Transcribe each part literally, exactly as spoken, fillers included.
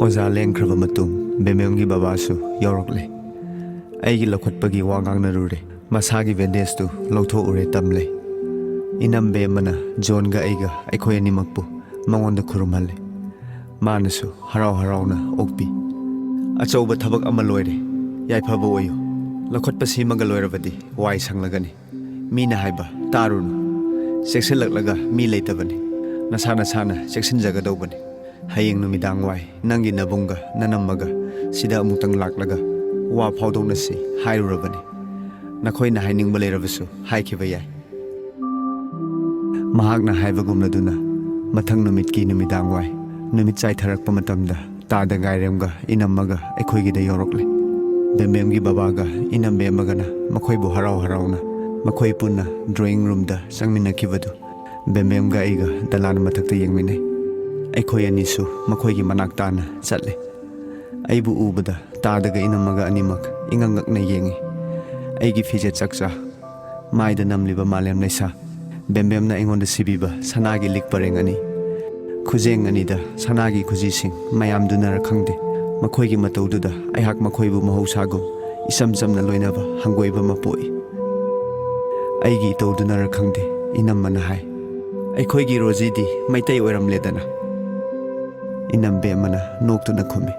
ꯑꯣꯖꯥ ꯂꯦꯡꯈ꯭ꯔꯕ ꯃꯇꯨꯡ ꯕꯦꯝꯕꯦꯝꯒꯤ ꯕꯕꯥꯁꯨ ꯌꯧꯔꯛꯂꯦ꯫ ꯑꯩꯒꯤ ꯂꯧꯈꯠꯄꯒꯤ ꯋꯥ ꯉꯥꯡꯅꯔꯨꯔꯦ꯫ ꯃꯁꯥꯒꯤ ꯕꯦꯟꯗꯦꯖꯇꯨ ꯂꯧꯊꯣꯛꯎꯔꯦ ꯇꯝꯂꯦ꯫ ꯏꯅꯝꯕꯦ ꯑꯃꯅ ꯖꯣꯟꯒ ꯑꯩꯒ ꯑꯩꯈꯣꯏ ꯑꯅꯤꯃꯛꯄꯨ ꯃꯉꯣꯟꯗ ꯈꯨꯔꯨꯝꯍꯜꯂꯦ꯫ ꯃꯥꯅꯁꯨ ꯍꯔꯥꯎ ꯍꯔꯥꯎꯅ ꯑꯣꯛꯄꯤ꯫ "ꯑꯆꯧꯕ ꯊꯕꯛ ꯑꯃ ꯂꯣꯏꯔꯦ꯫ ꯌꯥꯏꯐꯕ ꯑꯣꯏꯌꯨ꯫ ꯂꯧꯈꯠꯄ ꯁꯦꯝꯃꯒ ꯂꯣꯏꯔꯕꯗꯤ ꯋꯥꯏ ꯁꯪꯂꯒꯅꯤ꯫ ꯃꯤꯅ ꯍꯥꯏꯕ ꯇꯥꯔꯨꯅꯨ꯫ ꯆꯦꯛꯁꯤꯜꯂꯛꯂꯒ ꯃꯤ ꯂꯩꯇꯕꯅꯤ꯫ ꯅꯁꯥ ꯅꯁꯥꯅ ꯆꯦꯛꯁꯤꯟꯖꯒꯗꯧꯕꯅꯤ꯫ ꯍꯌꯦꯡ ꯅꯨꯃꯤꯗꯥꯡ ꯋꯥꯏ ꯅꯪꯒꯤ ꯅꯕꯨꯡꯒ ꯅꯅꯝꯃꯒ ꯁꯤꯗ ꯑꯃꯨꯛꯇꯪ ꯂꯥꯛꯂꯒ ꯋꯥ ꯐꯥꯎꯗꯣꯛꯅꯁꯤ ꯍꯥꯏꯔꯨꯔꯕꯅꯤ꯫ ꯅꯈꯣꯏꯅ ꯍꯥꯏꯅꯤꯡꯕ ꯂꯩꯔꯕꯁꯨ ꯍꯥꯏꯈꯤꯕ ꯌꯥꯏ꯫" ꯃꯍꯥꯛꯅ ꯍꯥꯏꯕꯒꯨꯝꯂꯗꯨꯅ ꯃꯊꯪ ꯅꯨꯃꯤꯠꯀꯤ ꯅꯨꯃꯤꯗꯥꯡ ꯋꯥꯏ ꯅꯨꯃꯤꯠ ꯆꯥꯏꯊꯔꯛꯄ ꯃꯇꯝꯗ ꯇꯥꯗ ꯒꯥꯏꯔꯦꯝꯒ ꯏꯅꯝꯃꯒ ꯑꯩꯈꯣꯏꯒꯤꯗ ꯌꯧꯔꯛꯂꯦ꯫ ꯕꯦꯝꯕꯦꯝꯒꯤ ꯕꯕꯥꯒ ꯏꯅꯝꯕꯦꯝꯃꯒꯅ ꯃꯈꯣꯏꯕꯨ ꯍꯔꯥꯎ ꯍꯔꯥꯎꯅ ꯃꯈꯣꯏ ꯄꯨꯟꯅ ꯗ꯭ꯔꯣꯌꯤꯡ ꯔꯨꯝꯗ ꯆꯪꯃꯤꯟꯅꯈꯤꯕꯗꯨ ꯕꯦꯝꯕꯦꯝꯒ ꯑꯩꯒ ꯗꯂꯥꯟ ꯃꯊꯛꯇ ꯌꯦꯡꯃꯤꯟꯅꯩ꯫ ꯑꯩꯈꯣꯏ ꯑꯅꯤꯁꯨ ꯃꯈꯣꯏꯒꯤ ꯃꯅꯥꯛ ꯇꯥꯅ ꯆꯠꯂꯦ꯫ ꯑꯩꯕꯨ ꯎꯕꯗ ꯇꯥꯗꯒ ꯏꯅꯝꯃꯒ ꯑꯅꯤꯃꯛ ꯏꯉꯛ ꯉꯛꯅ ꯌꯦꯡꯉꯤ꯫ ꯑꯩꯒꯤ ꯐꯤꯖꯦꯠ ꯆꯛꯆꯥ, ꯃꯥꯏꯗ ꯅꯝꯂꯤꯕ ꯃꯥꯂꯦꯝ ꯂꯩꯁꯥ, ꯕꯦꯝꯕꯦꯝꯅ ꯑꯩꯉꯣꯟꯗ ꯁꯤꯕꯤꯕ ꯁꯅꯥꯒꯤ ꯂꯤꯛ ꯄꯔꯦꯡ ꯑꯅꯤ, ꯈꯨꯖꯦꯡ ꯑꯅꯤꯗ ꯁꯅꯥꯒꯤ ꯈꯨꯖꯤꯁꯤꯡ ꯃꯌꯥꯝꯗꯨꯅꯔ ꯈꯪꯗꯦ, ꯃꯈꯣꯏꯒꯤ ꯃꯇꯧꯗꯨꯗ ꯑꯩꯍꯥꯛ ꯃꯈꯣꯏꯕꯨ ꯃꯍꯧꯁꯥꯒꯨꯝ ꯏꯆꯝ ꯆꯝꯅ ꯂꯣꯏꯅꯕ ꯍꯪꯒꯣꯏꯕ ꯑꯃ ꯄꯣꯛꯏ꯫ ꯑꯩꯒꯤ ꯏꯇꯧꯗꯨꯅꯔ ꯈꯪꯗꯦ, ꯏꯅꯝꯃꯅ ꯍꯥꯏ, "ꯑꯩꯈꯣꯏꯒꯤ ꯔꯣꯖꯤꯗꯤ ꯃꯩꯇꯩ ꯑꯣꯏꯔꯝꯂꯦꯗꯅ?" ꯏꯅꯝꯕꯦꯝꯃꯅ ꯅꯣꯛꯇꯨꯅ ꯈꯨꯝꯃꯤ,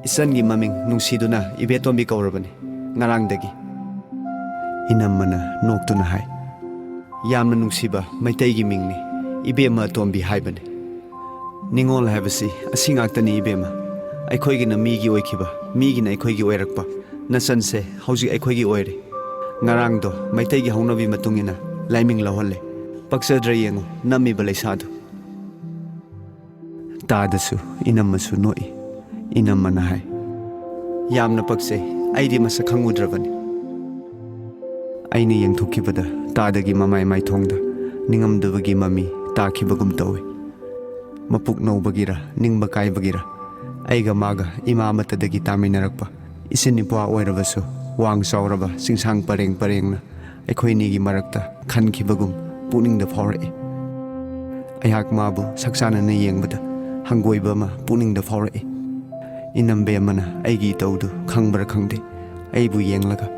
"ꯏꯆꯟꯒꯤ ꯃꯃꯤꯡ ꯅꯨꯡꯁꯤꯗꯨꯅ ꯏꯕꯦꯇꯣꯝꯕꯤ ꯀꯧꯔꯕꯅꯤ ꯉꯔꯥꯡꯗꯒꯤ꯫" ꯏꯅꯝꯃꯅ ꯅꯣꯛꯇꯨꯅ ꯍꯥꯏ, "ꯌꯥꯝꯅ ꯅꯨꯡꯁꯤꯕ ꯃꯩꯇꯩꯒꯤ ꯃꯤꯡꯅꯤ, ꯏꯕꯦꯝꯃ ꯑꯇꯣꯝꯕꯤ ꯍꯥꯏꯕꯅꯤ꯫ ꯅꯤꯉꯣꯜ ꯍꯥꯏꯕꯁꯤ ꯑꯁꯤ ꯉꯥꯛꯇꯅꯤ ꯏꯕꯦꯝꯃ, ꯑꯩꯈꯣꯏꯒꯤꯅ ꯃꯤꯒꯤ ꯑꯣꯏꯈꯤꯕ, ꯃꯤꯒꯤꯅ ꯑꯩꯈꯣꯏꯒꯤ ꯑꯣꯏꯔꯛꯄ꯫ ꯅꯆꯟꯁꯦ ꯍꯧꯖꯤꯛ ꯑꯩꯈꯣꯏꯒꯤ ꯑꯣꯏꯔꯦ꯫ ꯉꯔꯥꯡꯗꯣ ꯃꯩꯇꯩꯒꯤ ꯍꯧꯅꯕꯤ ꯃꯇꯨꯡ ꯏꯟꯅ ꯂꯥꯏꯃꯤꯡ ꯂꯧꯍꯜꯂꯦ꯫ ꯄꯛꯆꯗ꯭ꯔ ꯌꯦꯡꯉꯨ ꯅꯝꯃꯤꯕ ꯂꯩꯁꯥꯗꯨ꯫" ꯇꯥꯗꯁꯨ ꯏꯅꯝꯃꯁꯨ ꯅꯣꯛꯏ꯫ ꯏꯅꯝꯃꯅ ꯍꯥꯏ, "ꯌꯥꯝꯅ ꯄꯛꯆꯩ, ꯑꯩꯗꯤ ꯃꯁꯛ ꯈꯪꯉꯨꯗ꯭ꯔꯕꯅꯤ꯫" ꯑꯩꯅ ꯌꯦꯡꯊꯣꯛꯈꯤꯕꯗ ꯇꯥꯗꯒꯤ ꯃꯃꯥꯏ ꯃꯥꯏꯊꯣꯡꯗ ꯅꯤꯡꯉꯝꯗꯕꯒꯤ ꯃꯃꯤ ꯇꯥꯈꯤꯕꯒꯨꯝ ꯇꯧꯏ꯫ ꯃꯄꯨꯛ ꯅꯧꯕꯒꯤꯔ ꯅꯤꯡꯕ ꯀꯥꯏꯕꯒꯤꯔ ꯑꯩꯒ ꯃꯥꯒ ꯏꯃꯥ ꯑꯃꯠꯇꯗꯒꯤ ꯇꯥꯃꯤꯟꯅꯔꯛꯄ ꯏꯆꯤꯟ ꯏꯄ꯭ꯋꯥ ꯑꯣꯏꯔꯕꯁꯨ ꯋꯥꯡ ꯆꯥꯎꯔꯕ ꯆꯤꯡꯁꯥꯡ ꯄꯔꯦꯡ ꯄꯔꯦꯡꯅ ꯑꯩꯈꯣꯏꯅꯤꯒꯤ ꯃꯔꯛꯇ ꯈꯟꯈꯤꯕꯒꯨꯝ ꯄꯨꯛꯅꯤꯡꯗ ꯐꯥꯎꯔꯛꯏ꯫ ꯑꯩꯍꯥꯛ ꯃꯥꯕꯨ ꯁꯛ ꯆꯥꯟꯅꯅ ꯌꯦꯡꯕꯗ ꯍꯪꯒꯣꯏꯕ ꯑꯃ ꯄꯨꯛꯅꯤꯡꯗ ꯐꯥꯎꯔꯛꯏ꯫ ꯏꯅꯝꯕꯦꯝꯃꯅ ꯑꯩꯒꯤ ꯏꯇꯧꯗꯨ ꯈꯪꯕ꯭ꯔꯥ ꯈꯪꯗꯦ, ꯑꯩꯕꯨ ꯌꯦꯡꯂꯒ,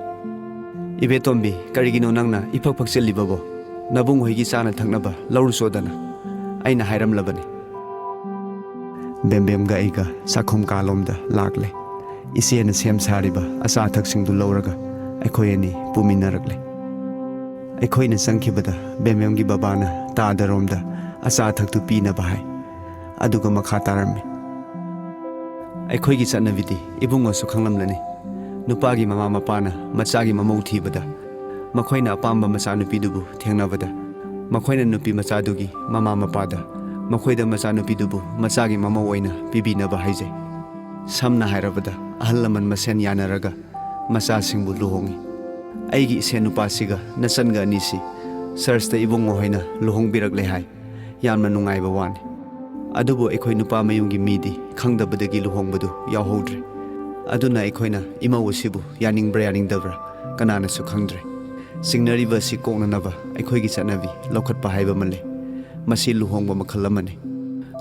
"ꯏꯕꯦꯇꯣꯝꯕꯤ, ꯀꯔꯤꯒꯤꯅꯣ ꯅꯪꯅ ꯏꯐꯛ ꯐꯛꯆꯤꯜꯂꯤꯕꯕꯣ? ꯅꯕꯨꯡ ꯍꯣꯏꯒꯤ ꯆꯥꯅ ꯊꯛꯅꯕ ꯂꯧꯔꯨꯆꯣꯗꯅ," ꯑꯩꯅ ꯍꯥꯏꯔꯝꯂꯕꯅꯤ꯫ ꯕꯦꯝꯕꯦꯝꯒ ꯑꯩꯒ ꯆꯥꯛꯈꯨꯝ ꯀꯥꯂꯣꯝꯗ ꯂꯥꯛꯂꯦ꯫ ꯏꯆꯦꯅ ꯁꯦꯝ ꯁꯥꯔꯤꯕ ꯑꯆꯥ ꯑꯊꯛꯁꯤꯡꯗꯨ ꯂꯧꯔꯒ ꯑꯩꯈꯣꯏ ꯑꯅꯤ ꯄꯨꯃꯤꯟꯅꯔꯛꯂꯦ꯫ ꯑꯩꯈꯣꯏꯅ ꯆꯪꯈꯤꯕꯗ ꯕꯦꯝꯕꯦꯝꯒꯤ ꯕꯕꯥꯅ ꯇꯥꯗꯔꯣꯝꯗ ꯑꯆꯥ ꯑꯊꯛꯇꯨ ꯄꯤꯅꯕ ꯍꯥꯏ꯫ ꯑꯗꯨꯒ ꯃꯈꯥ ꯇꯥꯔꯝꯃꯤ꯫ ꯑꯩꯈꯣꯏꯒꯤ ꯆꯠꯅꯕꯤꯗꯤ ꯏꯕꯨꯡꯉꯣꯁꯨ ꯈꯪꯂꯝꯂꯅꯤ꯫ ꯅꯨꯄꯥꯒꯤ ꯃꯃꯥ ꯃꯄꯥꯅ ꯃꯆꯥꯒꯤ ꯃꯃꯧ ꯊꯤꯕꯗ ꯃꯈꯣꯏꯅ ꯑꯄꯥꯝꯕ ꯃꯆꯥꯅꯨꯄꯤꯗꯨꯕꯨ ꯊꯦꯡꯅꯕꯗ ꯃꯈꯣꯏꯅ ꯅꯨꯄꯤ ꯃꯆꯥꯗꯨꯒꯤ ꯃꯃꯥ ꯃꯄꯥꯗ ꯃꯈꯣꯏꯗ ꯃꯆꯥꯅꯨꯄꯤꯗꯨꯕꯨ ꯃꯆꯥꯒꯤ ꯃꯃꯧ ꯑꯣꯏꯅ ꯄꯤꯕꯤꯅꯕ ꯍꯥꯏꯖꯩ꯫ ꯁꯝꯅ ꯍꯥꯏꯔꯕꯗ, ꯑꯍꯜ ꯂꯃꯟ ꯃꯁꯦꯟ ꯌꯥꯅꯔꯒ ꯃꯆꯥꯁꯤꯡꯕꯨ ꯂꯨꯍꯣꯡꯏ꯫ ꯑꯩꯒꯤ ꯏꯁꯦꯟ ꯅꯨꯄꯥꯁꯤꯒ ꯅꯆꯟꯒ ꯑꯅꯤꯁꯤ ꯆꯔꯆꯇ ꯏꯕꯨꯡꯉꯣ ꯍꯣꯏꯅ ꯂꯨꯍꯣꯡꯕꯤꯔꯛꯂꯦ ꯍꯥꯏ꯫ ꯌꯥꯝꯅ ꯅꯨꯡꯉꯥꯏꯕ ꯋꯥꯅꯤ꯫ ꯑꯗꯨꯕꯨ ꯑꯩꯈꯣꯏ ꯅꯨꯄꯥ ꯃꯌꯨꯝꯒꯤ ꯃꯤꯗꯤ ꯈꯪꯗꯕꯗꯒꯤ ꯂꯨꯍꯣꯡꯕꯗꯨ ꯌꯥꯎꯍꯧꯗ꯭ꯔꯦ꯫ ꯑꯗꯨꯅ ꯑꯩꯈꯣꯏꯅ ꯏꯃꯧ ꯑꯁꯤꯕꯨ ꯌꯥꯅꯤꯡꯕ꯭ꯔꯥ ꯌꯥꯅꯤꯡꯗꯕ꯭ꯔꯥ ꯀꯅꯥꯅꯁꯨ ꯈꯪꯗ꯭ꯔꯦ꯫ ꯆꯤꯡꯅꯔꯤꯕ ꯑꯁꯤ ꯀꯣꯛꯅꯅꯕ ꯑꯩꯈꯣꯏꯒꯤ ꯆꯠꯅꯕꯤ ꯂꯧꯈꯠꯄ ꯍꯥꯏꯕ ꯑꯃ ꯂꯩ꯫ ꯃꯁꯤ ꯂꯨꯍꯣꯡꯕ ꯃꯈꯜ ꯑꯃꯅꯤ꯫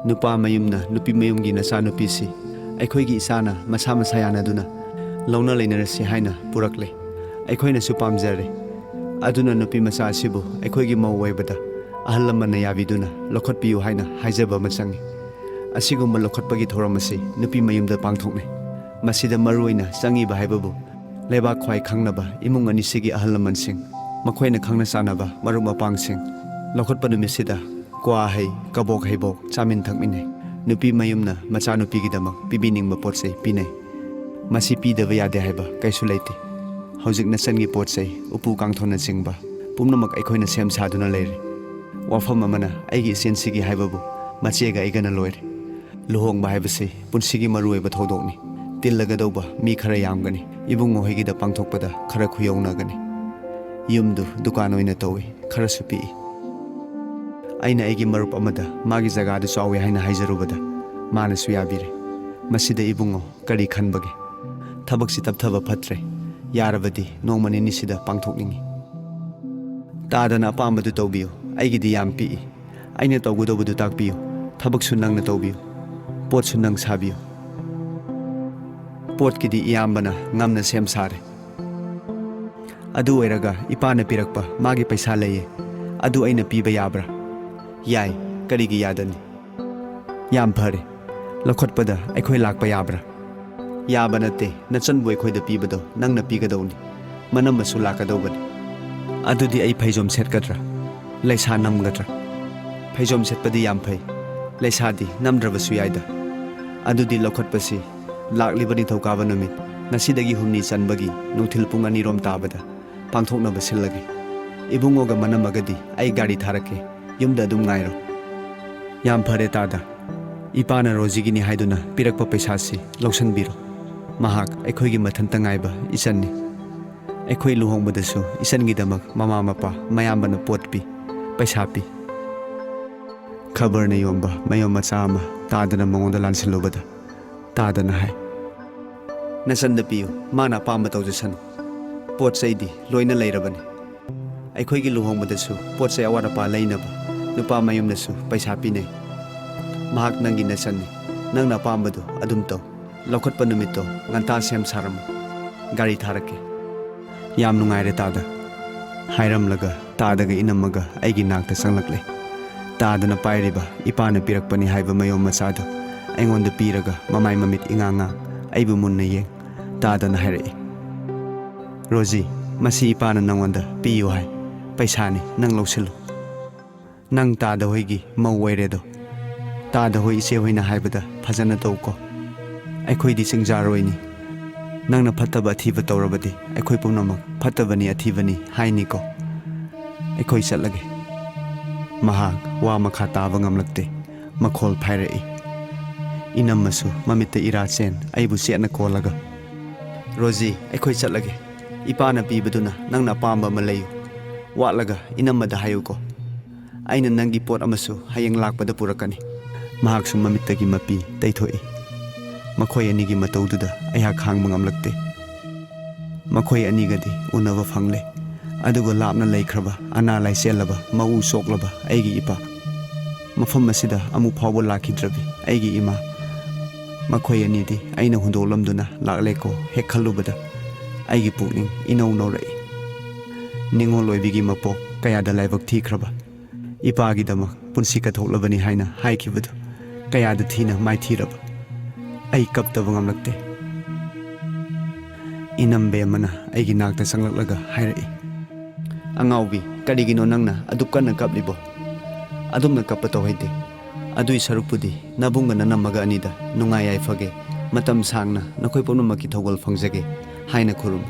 ꯅꯨꯄꯥ ꯃꯌꯨꯝꯅ ꯅꯨꯄꯤ ꯃꯌꯨꯝꯒꯤ ꯅꯆꯥꯅꯨꯄꯤꯁꯤ ꯑꯩꯈꯣꯏꯒꯤ ꯏꯆꯥꯅ ꯃꯁꯥ ꯃꯁꯥ ꯌꯥꯅꯗꯨꯅ ꯂꯧꯅ ꯂꯩꯅꯔꯁꯤ ꯍꯥꯏꯅ ꯄꯨꯔꯛꯂꯦ꯫ ꯑꯩꯈꯣꯏꯅꯁꯨ ꯄꯥꯝꯖꯔꯦ꯫ ꯑꯗꯨꯅ ꯅꯨꯄꯤ ꯃꯆꯥ ꯑꯁꯤꯕꯨ ꯑꯩꯈꯣꯏꯒꯤ ꯃꯧ ꯑꯣꯏꯕꯗ ꯑꯍꯜ ꯂꯃꯟꯅ ꯌꯥꯕꯤꯗꯨꯅ ꯂꯧꯈꯠꯄꯤꯌꯨ ꯍꯥꯏꯅ ꯍꯥꯏꯖꯕ ꯑꯃ ꯆꯪꯏ꯫ ꯑꯁꯤꯒꯨꯝꯕ ꯂꯧꯈꯠꯄꯒꯤ ꯊꯧꯔꯝ ꯑꯁꯤ ꯅꯨꯄꯤ ꯃꯌꯨꯝꯗ ꯄꯥꯡꯊꯣꯛꯅꯩ꯫ ꯃꯁꯤꯗ ꯃꯔꯨꯑꯣꯏꯅ ꯆꯪꯉꯤꯕ ꯍꯥꯏꯕꯕꯨ ꯂꯩꯕꯥꯛ ꯈ꯭ꯋꯥꯏ ꯈꯪꯅꯕ ꯏꯃꯨꯡ ꯑꯅꯤꯁꯤꯒꯤ ꯑꯍꯜ ꯂꯃꯟꯁꯤꯡ, ꯃꯈꯣꯏꯅ ꯈꯪꯅ ꯆꯥꯟꯅꯕ ꯃꯔꯨꯞ ꯃꯄꯥꯡꯁꯤꯡ꯫ ꯂꯧꯈꯠꯄ ꯅꯨꯃꯤꯠꯁꯤꯗ ꯀ꯭ꯋꯥ ꯍꯩ, ꯀꯕꯣꯛ ꯍꯩꯕꯣꯛ ꯆꯥꯃꯤꯟ ꯊꯛꯃꯤꯟꯅꯩ꯫ ꯅꯨꯄꯤ ꯃꯌꯨꯝꯅ ꯃꯆꯥꯅꯨꯄꯤꯒꯤꯗꯃꯛ ꯄꯤꯕꯤꯅꯤꯡꯕ ꯄꯣꯠ ꯆꯩ ꯄꯤꯅꯩ꯫ ꯃꯁꯤ ꯄꯤꯗꯕ ꯌꯥꯗꯦ ꯍꯥꯏꯕ ꯀꯩꯁꯨ ꯂꯩꯇꯦ꯫ ꯍꯧꯖꯤꯛ ꯅꯆꯟꯒꯤ ꯄꯣꯠ ꯆꯩ, ꯎꯄꯨ ꯀꯥꯡꯊꯣꯟꯅꯆꯤꯡꯕ ꯄꯨꯝꯅꯃꯛ ꯑꯩꯈꯣꯏꯅ ꯁꯦꯝ ꯁꯥꯗꯨꯅ ꯂꯩꯔꯦ꯫ ꯋꯥꯐꯝ ꯑꯃꯅ, ꯑꯩꯒꯤ ꯏꯆꯦꯟꯁꯤꯒꯤ ꯍꯥꯏꯕꯕꯨ ꯃꯆꯦꯒ ꯑꯩꯒꯅ ꯂꯣꯏꯔꯦ꯫ ꯂꯨꯍꯣꯡꯕ ꯍꯥꯏꯕꯁꯤ ꯄꯨꯟꯁꯤꯒꯤ ꯃꯔꯨꯑꯣꯏꯕ ꯊꯧꯗꯣꯛꯅꯤ꯫ ꯇꯤꯜꯂꯒꯗꯧꯕ ꯃꯤ ꯈꯔ ꯌꯥꯝꯒꯅꯤ꯫ ꯏꯕꯨꯡꯉꯣ ꯍꯣꯏꯒꯤꯗ ꯄꯥꯡꯊꯣꯛꯄꯗ ꯈꯔ ꯈꯨꯌꯧꯅꯒꯅꯤ꯫ ꯌꯨꯝꯗꯨ ꯗꯨꯀꯥꯟ ꯑꯣꯏꯅ ꯇꯧꯏ, ꯈꯔꯁꯨ ꯄꯤꯛꯏ꯫ ꯑꯩꯅ ꯑꯩꯒꯤ ꯃꯔꯨꯞ ꯑꯃꯗ ꯃꯥꯒꯤ ꯖꯒꯥꯗꯨ ꯆꯥꯎꯏ ꯍꯥꯏꯅ ꯍꯥꯏꯖꯔꯨꯕꯗ ꯃꯥꯅꯁꯨ ꯌꯥꯕꯤꯔꯦ꯫ ꯃꯁꯤꯗ ꯏꯕꯨꯡꯉꯣ ꯀꯔꯤ ꯈꯟꯕꯒꯦ? ꯊꯕꯛꯁꯤ ꯇꯞꯊꯕ ꯐꯠꯇ꯭ꯔꯦ꯫ ꯌꯥꯔꯕꯗꯤ ꯅꯣꯡꯃ ꯅꯤꯅꯤꯁꯤꯗ ꯄꯥꯡꯊꯣꯛꯅꯤꯡꯏ꯫ ꯇꯥꯗꯅ ꯑꯄꯥꯝꯕꯗꯨ ꯇꯧꯕꯤꯌꯨ꯫ ꯑꯩꯒꯤꯗꯤ ꯌꯥꯝ ꯄꯤꯛꯏ꯫ ꯑꯩꯅ ꯇꯧꯒꯗꯧꯕꯗꯨ ꯇꯥꯛꯄꯤꯌꯨ꯫ ꯊꯕꯛꯁꯨ ꯅꯪꯅ ꯇꯧꯕꯤꯌꯨ꯫ ꯄꯣꯠꯁꯨ ꯅꯪ ꯁꯥꯕꯤꯌꯨ꯫ ꯄꯣꯠꯀꯤꯗꯤ ꯏꯌꯥꯝꯕꯅ ꯉꯝꯅ ꯁꯦꯝ ꯁꯥꯔꯦ꯫ ꯑꯗꯨ ꯑꯣꯏꯔꯒ ꯏꯄꯥꯅ ꯄꯤꯔꯛꯄ ꯃꯥꯒꯤ ꯄꯩꯁꯥ ꯂꯩꯌꯦ, ꯑꯗꯨ ꯑꯩꯅ ꯄꯤꯕ ꯌꯥꯕ꯭ꯔꯥ? ꯌꯥꯏ, ꯀꯔꯤꯒꯤ ꯌꯥꯗꯅꯤ? ꯌꯥꯝ ꯐꯔꯦ, ꯂꯧꯈꯠꯄꯗ ꯑꯩꯈꯣꯏ ꯂꯥꯛꯄ ꯌꯥꯕ꯭ꯔꯥ? ꯌꯥꯕ ꯅꯠꯇꯦ, ꯅꯆꯟꯕꯨ ꯑꯩꯈꯣꯏꯗ ꯄꯤꯕꯗꯣ ꯅꯪꯅ ꯄꯤꯒꯗꯧꯅꯤ, ꯃꯅꯝꯃꯁꯨ ꯂꯥꯛꯀꯗꯧꯕꯅꯤ꯫ ꯑꯗꯨꯗꯤ ꯑꯩ ꯐꯩꯖꯣꯝ ꯁꯦꯠꯀꯗ꯭ꯔꯥ? ꯂꯩꯁꯥ ꯅꯝꯒꯗ꯭ꯔꯥ? ꯐꯩꯖꯣꯝ ꯁꯦꯠꯄꯗꯤ ꯌꯥꯝ ꯐꯩ, ꯂꯩꯁꯥꯗꯤ ꯅꯝꯗ꯭ꯔꯕꯁꯨ ꯌꯥꯏꯗ꯫ ꯑꯗꯨꯗꯤ ꯂꯧꯈꯠꯄꯁꯤ ꯂꯥꯛꯂꯤꯕ ꯅꯤꯡꯊꯧꯀꯥꯕ ꯅꯨꯃꯤꯠ, ꯉꯁꯤꯗꯒꯤ ꯍꯨꯝꯅꯤ ꯆꯟꯕꯒꯤ ꯅꯨꯡꯊꯤꯜ ꯄꯨꯡ ꯑꯅꯤꯔꯣꯝ ꯇꯥꯕꯗ ꯄꯥꯡꯊꯣꯛꯅꯕ ꯁꯤꯜꯂꯒꯦ꯫ ꯏꯕꯨꯡꯉꯣꯒ ꯃꯅꯝꯃꯒꯗꯤ ꯑꯩ ꯒꯥꯔꯤ ꯊꯥꯔꯛꯀꯦ, ꯌꯨꯝꯗ ꯑꯗꯨꯝ ꯉꯥꯏꯔꯣ꯫ ꯌꯥꯝ ꯐꯔꯦ ꯇꯥꯗ, ꯏꯄꯥꯅ ꯔꯣꯖꯤꯒꯤꯅꯤ ꯍꯥꯏꯗꯨꯅ ꯄꯤꯔꯛꯄ ꯄꯩꯁꯥꯁꯤ ꯂꯧꯁꯟꯕꯤꯔꯣ꯫ ꯃꯍꯥꯛ ꯑꯩꯈꯣꯏꯒꯤ ꯃꯊꯟꯇ ꯉꯥꯏꯕ ꯏꯆꯟꯅꯤ꯫ ꯑꯩꯈꯣꯏ ꯂꯨꯍꯣꯡꯕꯗꯁꯨ ꯏꯆꯟꯒꯤꯗꯃꯛ ꯃꯃꯥ ꯃꯄꯥ ꯃꯌꯥꯝꯕꯅ ꯄꯣꯠ ꯄꯤ, ꯄꯩꯁꯥ ꯄꯤ꯫ ꯈꯕꯔꯅ ꯌꯣꯟꯕ ꯃꯌꯨꯝ ꯃꯆꯥ ꯑꯃ ꯇꯥꯗꯅ ꯃꯉꯣꯟꯗ ꯂꯥꯟꯁꯤꯜꯂꯨꯕꯗ ꯇꯥꯗꯅ ꯍꯥꯏ, "ꯅꯆꯟꯗ ꯄꯤꯌꯨ, ꯃꯥꯅ ꯑꯄꯥꯝꯕ ꯇꯧꯖꯁꯅꯨ꯫ ꯄꯣꯠ ꯆꯩꯗꯤ ꯂꯣꯏꯅ ꯂꯩꯔꯕꯅꯤ꯫ ꯑꯩꯈꯣꯏꯒꯤ ꯂꯨꯍꯣꯡꯕꯗꯁꯨ ꯄꯣꯠ ꯆꯩ ꯑꯋꯥꯠ ꯑꯄꯥ ꯂꯩꯅꯕ ꯅꯨꯄꯥ ꯃꯌꯨꯝꯅꯁꯨ ꯄꯩꯁꯥ ꯄꯤꯅꯩ꯫ ꯃꯍꯥꯛ ꯅꯪꯒꯤ ꯅꯆꯟꯅꯤ, ꯅꯪꯅ ꯑꯄꯥꯝꯕꯗꯨ ꯑꯗꯨꯝ ꯇꯧ꯫ ꯂꯧꯈꯠꯄ ꯅꯨꯃꯤꯠꯇꯣ ꯉꯟꯇꯥ ꯁꯦꯝ ꯁꯥꯔꯝꯃꯨ, ꯒꯥꯔꯤ ꯊꯥꯔꯛꯀꯦ꯫" "ꯌꯥꯝ ꯅꯨꯡꯉꯥꯏꯔꯦ ꯇꯥꯗ," ꯍꯥꯏꯔꯝꯂꯒ ꯇꯥꯗꯒ ꯏꯅꯝꯃꯒ ꯑꯩꯒꯤ ꯅꯥꯛꯇ ꯆꯪꯂꯛꯂꯦ꯫ ꯇꯥꯗꯅ ꯄꯥꯏꯔꯤꯕ ꯏꯄꯥꯅ ꯄꯤꯔꯛꯄꯅꯤ ꯍꯥꯏꯕ ꯃꯌꯨꯝ ꯃꯆꯥꯗꯨ ꯑꯩꯉꯣꯟꯗ ꯄꯤꯔꯒ ꯃꯃꯥꯏ ꯃꯃꯤꯠ ꯏꯉꯥꯡ ꯉꯥꯡ ꯑꯩꯕꯨ ꯃꯨꯟꯅ ꯌꯦꯡ ꯇꯥꯗꯅ ꯍꯥꯏꯔꯛꯏ, "ꯔꯣꯖꯤ, ꯃꯁꯤ ꯏꯄꯥꯅ ꯅꯪꯉꯣꯟꯗ ꯄꯤꯌꯨ ꯍꯥꯏ, ꯄꯩꯁꯥꯅꯤ, ꯅꯪ ꯂꯧꯁꯤꯜꯂꯨ꯫ ꯅꯪ ꯇꯥꯗ ꯍꯣꯏꯒꯤ ꯃꯧ ꯑꯣꯏꯔꯦꯗꯣ꯫ ꯇꯥꯗ ꯍꯣꯏ ꯏꯆꯦ ꯍꯣꯏꯅ ꯍꯥꯏꯕꯗ ꯐꯖꯅ ꯇꯧꯀꯣ꯫ ꯑꯩꯈꯣꯏꯗꯤ ꯆꯤꯡꯖꯥꯔꯣꯏꯅꯤ꯫ ꯅꯪꯅ ꯐꯠꯇꯕ ꯑꯊꯤꯕ ꯇꯧꯔꯕꯗꯤ ꯑꯩꯈꯣꯏ ꯄꯨꯝꯅꯃꯛ ꯐꯠꯇꯕꯅꯤ ꯑꯊꯤꯕꯅꯤ ꯍꯥꯏꯅꯤꯀꯣ꯫ ꯑꯩꯈꯣꯏ ꯆꯠꯂꯒꯦ꯫" ꯃꯍꯥꯛ ꯋꯥ ꯃꯈꯥ ꯇꯥꯕ ꯉꯝꯂꯛꯇꯦ꯫ ꯃꯈꯣꯜ ꯐꯥꯏꯔꯛꯏ꯫ ꯏꯅꯝꯃꯁꯨ ꯃꯃꯤꯠꯇ ꯏꯔꯥ ꯆꯦꯟ ꯑꯩꯕꯨ ꯆꯦꯠꯅ ꯀꯣꯜꯂꯒ, "ꯔꯣꯖꯤ, ꯑꯩꯈꯣꯏ ꯆꯠꯂꯒꯦ꯫ ꯏꯄꯥꯅ ꯄꯤꯕꯗꯨꯅ ꯅꯪꯅ ꯑꯄꯥꯝꯕ ꯑꯃ ꯂꯩꯌꯨ꯫ ꯋꯥꯠꯂꯒ ꯏꯅꯝꯃꯗ ꯍꯥꯏꯌꯨꯀꯣ꯫ ꯑꯩꯅ ꯅꯪꯒꯤ ꯄꯣꯠ ꯑꯃꯁꯨ ꯍꯌꯦꯡ ꯂꯥꯛꯄꯗ ꯄꯨꯔꯛꯀꯅꯤ꯫" ꯃꯍꯥꯛꯁꯨ ꯃꯃꯤꯠꯇꯒꯤ ꯃꯄꯤ ꯇꯩꯊꯣꯛꯏ꯫ ꯃꯈꯣꯏ ꯑꯅꯤꯒꯤ ꯃꯇꯧꯗꯨꯗ ꯑꯩꯍꯥꯛ ꯈꯥꯡꯕ ꯉꯝꯂꯛꯇꯦ꯫ ꯃꯈꯣꯏ ꯑꯅꯤꯒꯗꯤ ꯎꯅꯕ ꯐꯪꯂꯦ꯫ ꯑꯗꯨꯒ ꯂꯥꯞꯅ ꯂꯩꯈ꯭ꯔꯕ, ꯑꯅꯥ ꯂꯥꯏꯆꯦꯜꯂꯕ, ꯃꯎ ꯁꯣꯛꯂꯕ ꯑꯩꯒꯤ ꯏꯄꯥ, ꯃꯐꯝ ꯑꯁꯤꯗ ꯑꯃꯨꯛ ꯐꯥꯎꯕ ꯂꯥꯛꯈꯤꯗ꯭ꯔꯕꯤ ꯑꯩꯒꯤ ꯏꯃꯥ, ꯃꯈꯣꯏ ꯑꯅꯤꯗꯤ ꯑꯩꯅ ꯍꯨꯟꯗꯣꯛꯂꯝꯗꯨꯅ ꯂꯥꯛꯂꯦꯀꯣ ꯍꯦꯛ ꯈꯜꯂꯨꯕꯗ ꯑꯩꯒꯤ ꯄꯨꯛꯅꯤꯡ ꯏꯅꯧ ꯅꯧꯔꯛꯏ꯫ ꯅꯤꯉꯣꯜ ꯑꯣꯏꯕꯤꯒꯤ ꯃꯄꯣꯛ ꯀꯌꯥꯗ ꯂꯥꯏꯕꯛ ꯊꯤꯈ꯭ꯔꯕ ꯏꯄꯥꯒꯤꯗꯃꯛ ꯄꯨꯟꯁꯤ ꯀꯠꯊꯣꯛꯂꯕꯅꯤ ꯍꯥꯏꯅ ꯍꯥꯏꯈꯤꯕꯗꯨ ꯀꯌꯥꯗ ꯊꯤꯅ ꯃꯥꯏꯊꯤꯔꯕ꯫ ꯑꯩ ꯀꯞꯇꯕ ꯉꯝꯂꯛꯇꯦ꯫ ꯏꯅꯝꯕꯦꯝꯃꯅ ꯑꯩꯒꯤ ꯅꯥꯛꯇ ꯆꯪꯂꯛꯂꯒ ꯍꯥꯏꯔꯛꯏ, "ꯑꯉꯥꯎꯕꯤ, ꯀꯔꯤꯒꯤꯅꯣ ꯅꯪꯅ ꯑꯗꯨꯛ ꯀꯟꯅ ꯀꯞꯂꯤꯕꯣ? ꯑꯗꯨꯝꯅ ꯀꯞꯄ ꯇꯧꯍꯩꯗꯦ꯫ ꯑꯗꯨꯏ ꯁꯔꯨꯛꯄꯨꯗꯤ ꯅꯕꯨꯡꯒ ꯅꯅꯝꯃꯒ ꯑꯅꯤꯗ ꯅꯨꯡꯉꯥꯏ ꯌꯥꯏꯐꯒꯦ, ꯃꯇꯝ ꯁꯥꯡꯅ ꯅꯈꯣꯏ ꯄꯨꯝꯅꯃꯛꯀꯤ ꯊꯧꯒꯜ ꯐꯪꯖꯒꯦ" ꯍꯥꯏꯅ ꯈꯨꯔꯨꯝꯃꯤ꯫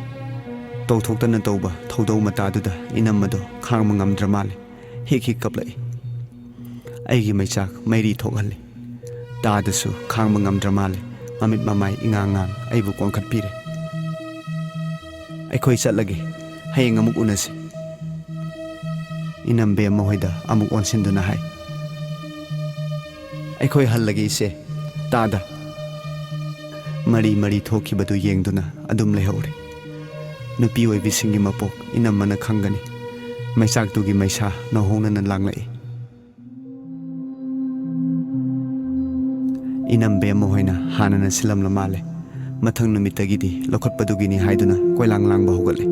ꯇꯧꯊꯣꯛꯇꯅ ꯇꯧꯕ ꯊꯧꯗꯧ ꯃꯇꯥꯗꯨꯗ ꯏꯅꯝꯃꯗꯣ ꯈꯥꯡꯕ ꯉꯝꯗ꯭ꯔ ꯃꯥꯜꯂꯦ꯫ ꯍꯤꯛ ꯍꯤꯛ ꯀꯞꯂꯛꯏ꯫ ꯑꯩꯒꯤ ꯃꯩꯆꯥꯛ ꯃꯩꯔꯤ ꯊꯣꯛꯍꯜꯂꯤ꯫ ꯇꯥꯗꯁꯨ ꯈꯥꯡꯕ ꯉꯝꯗ꯭ꯔ ꯃꯥꯜꯂꯦ꯫ ꯃꯃꯤꯠ ꯃꯃꯥꯏ ꯏꯉꯥꯡ ꯉꯥꯡ ꯑꯩꯕꯨ ꯀꯣꯟꯈꯠꯄꯤꯔꯦ꯫ "ꯑꯩꯈꯣꯏ ꯆꯠꯂꯒꯦ꯫ ꯍꯌꯦꯡ ꯑꯃꯨꯛ ꯎꯅꯁꯤ", ꯏꯅꯝꯕꯦꯝꯃ ꯍꯣꯏꯗ ꯑꯃꯨꯛ ꯑꯣꯟꯁꯤꯟꯗꯨꯅ ꯍꯥꯏ꯫ "ꯑꯩꯈꯣꯏ ꯍꯜꯂꯒꯦ ꯏꯆꯦ꯫ ꯇꯥꯗ ꯃꯔꯤ ꯃꯔꯤ ꯊꯣꯛꯈꯤꯕꯗꯨ ꯌꯦꯡꯗꯨꯅ ꯑꯗꯨꯝ ꯂꯩꯍꯧꯔꯦ꯫ ꯅꯨꯄꯤ ꯑꯣꯏꯕꯤꯁꯤꯡꯒꯤ ꯃꯄꯣꯛ ꯏꯅꯝꯃꯅ ꯈꯪꯒꯅꯤ꯫ ꯃꯩꯆꯥꯛꯇꯨꯒꯤ ꯃꯩꯁꯥ ꯅꯧꯍꯧꯅꯅ ꯂꯥꯡꯂꯛꯏ꯫ ꯏꯅꯝꯕꯦꯝꯃ ꯍꯣꯏꯅ ꯍꯥꯟꯅꯅ ꯁꯤꯜꯂꯝꯂ ꯃꯥꯜꯂꯦ꯫ ꯃꯊꯪ ꯅꯨꯃꯤꯠꯇꯒꯤꯗꯤ ꯂꯧꯈꯠꯄꯗꯨꯒꯤꯅꯤ ꯍꯥꯏꯗꯨꯅ ꯀꯣꯏꯂꯥꯡ ꯂꯥꯡꯕ ꯍꯧꯒꯠꯂꯦ꯫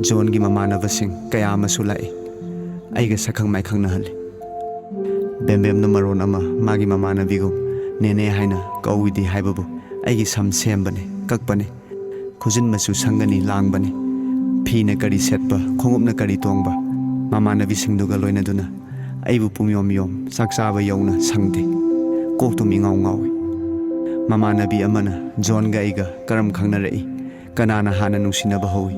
ꯖꯣꯟꯒꯤ ꯃꯃꯥꯟꯅꯕꯁꯤꯡ ꯀꯌꯥ ꯑꯃꯁꯨ ꯂꯥꯛꯏ꯫ ꯑꯩꯒ ꯁꯛꯈꯪ ꯃꯥꯏꯈꯪꯅꯍꯜꯂꯤ꯫ ꯕꯦꯝꯕꯦꯝꯅ ꯃꯔꯣꯟ ꯑꯃ ꯃꯥꯒꯤ ꯃꯃꯥꯟꯅꯕꯤꯒꯨꯝ "ꯅꯦꯅꯦ" ꯍꯥꯏꯅ ꯀꯧꯏꯗꯤ ꯍꯥꯏꯕꯕꯨ ꯑꯩꯒꯤ ꯁꯝ ꯁꯦꯝꯕꯅꯤ, ꯀꯛꯄꯅꯤ꯫ ꯈꯨꯖꯤꯟ ꯃꯆꯨ ꯁꯪꯒꯅꯤ ꯂꯥꯡꯕꯅꯤ꯫ ꯐꯤꯅ ꯀꯔꯤ ꯁꯦꯠꯄ, ꯈꯣꯡꯎꯞꯅ ꯀꯔꯤ ꯇꯣꯡꯕ, ꯃꯃꯥꯟꯅꯕꯤꯁꯤꯡꯗꯨꯒ ꯂꯣꯏꯅꯗꯨꯅ ꯑꯩꯕꯨ ꯄꯨꯡꯌꯣꯝ ꯌꯣꯝ ꯆꯥꯛ ꯆꯥꯕ ꯌꯧꯅ ꯁꯪꯗꯦ꯫ ꯀꯣꯛꯇꯨꯝ ꯏꯉꯥꯎ ꯉꯥꯎꯏ꯫ ꯃꯃꯥꯟꯅꯕꯤ ꯑꯃꯅ ꯖꯣꯟꯒ ꯑꯩꯒ ꯀꯔꯝ ꯈꯪꯅꯔꯛꯏ? ꯀꯅꯥꯅ ꯍꯥꯟꯅ ꯅꯨꯡꯁꯤꯅꯕ ꯍꯧꯏ?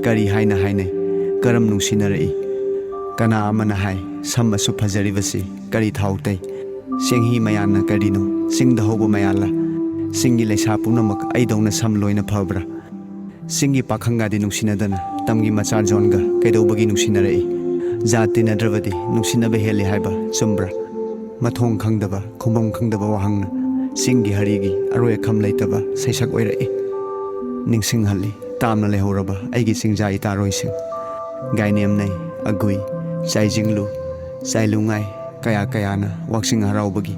ꯀꯔꯤ ꯍꯥꯏꯅ ꯍꯥꯏꯅꯩ? ꯀꯔꯝ ꯅꯨꯡꯁꯤꯅꯔꯛꯏ? ꯀꯅꯥ ꯑꯃꯅ ꯍꯥꯏ, "ꯁꯝ ꯑꯁꯨꯛ ꯐꯖꯔꯤꯕꯁꯤ ꯀꯔꯤ ꯊꯥꯎ ꯇꯩ? ꯆꯦꯡꯍꯤ ꯃꯌꯥꯟꯅ ꯀꯔꯤꯅꯣ? ꯆꯤꯡꯗ ꯍꯧꯕ ꯃꯌꯥꯜꯂ? ꯆꯤꯡꯒꯤ ꯂꯩꯁꯥ ꯄꯨꯝꯅꯃꯛ ꯑꯩꯗꯧꯅ ꯁꯝ ꯂꯣꯏꯅ ꯐꯕ꯭ꯔꯥ?" ꯆꯤꯡꯒꯤ ꯄꯥꯈꯪꯒꯗꯤ ꯅꯨꯡꯁꯤꯅꯗꯅ ꯇꯝꯒꯤ ꯃꯆꯥ ꯖꯣꯟꯒ ꯀꯩꯗꯧꯕꯒꯤ ꯅꯨꯡꯁꯤꯅꯔꯛꯏ? ꯖꯥꯠ ꯇꯤꯟꯅꯗ꯭ꯔꯕꯗꯤ ꯅꯨꯡꯁꯤꯅꯕ ꯍꯦꯜꯂꯤ ꯍꯥꯏꯕ ꯆꯨꯝꯕ꯭ꯔꯥ? ꯃꯊꯣꯡ ꯈꯪꯗꯕ, ꯈꯨꯝꯐꯝ ꯈꯪꯗꯕ ꯋꯥꯍꯪꯅ ꯆꯤꯡꯒꯤ ꯍꯔꯤꯒꯤ ꯑꯔꯣꯏ ꯑꯈꯝ ꯂꯩꯇꯕ ꯁꯩꯁꯛ ꯑꯣꯏꯔꯛꯏ꯫ ꯅꯤꯡꯁꯤꯡꯍꯜꯂꯤ, ꯇꯥꯝꯅ ꯂꯩꯍꯧꯔꯕ ꯑꯩꯒꯤ ꯆꯤꯡꯖꯥ ꯏꯇꯥꯔꯣꯏꯁꯤꯡ꯫ ꯒꯥꯏꯅꯦꯝꯅꯩ, ꯑꯒꯨꯏ, ꯆꯥꯏꯖꯤꯡꯂꯨ, ꯆꯥꯏꯂꯨꯉꯥꯏ, ꯀꯌꯥ ꯀꯌꯥꯅ ꯋꯥꯛꯆꯤꯡ ꯍꯔꯥꯎꯕꯒꯤ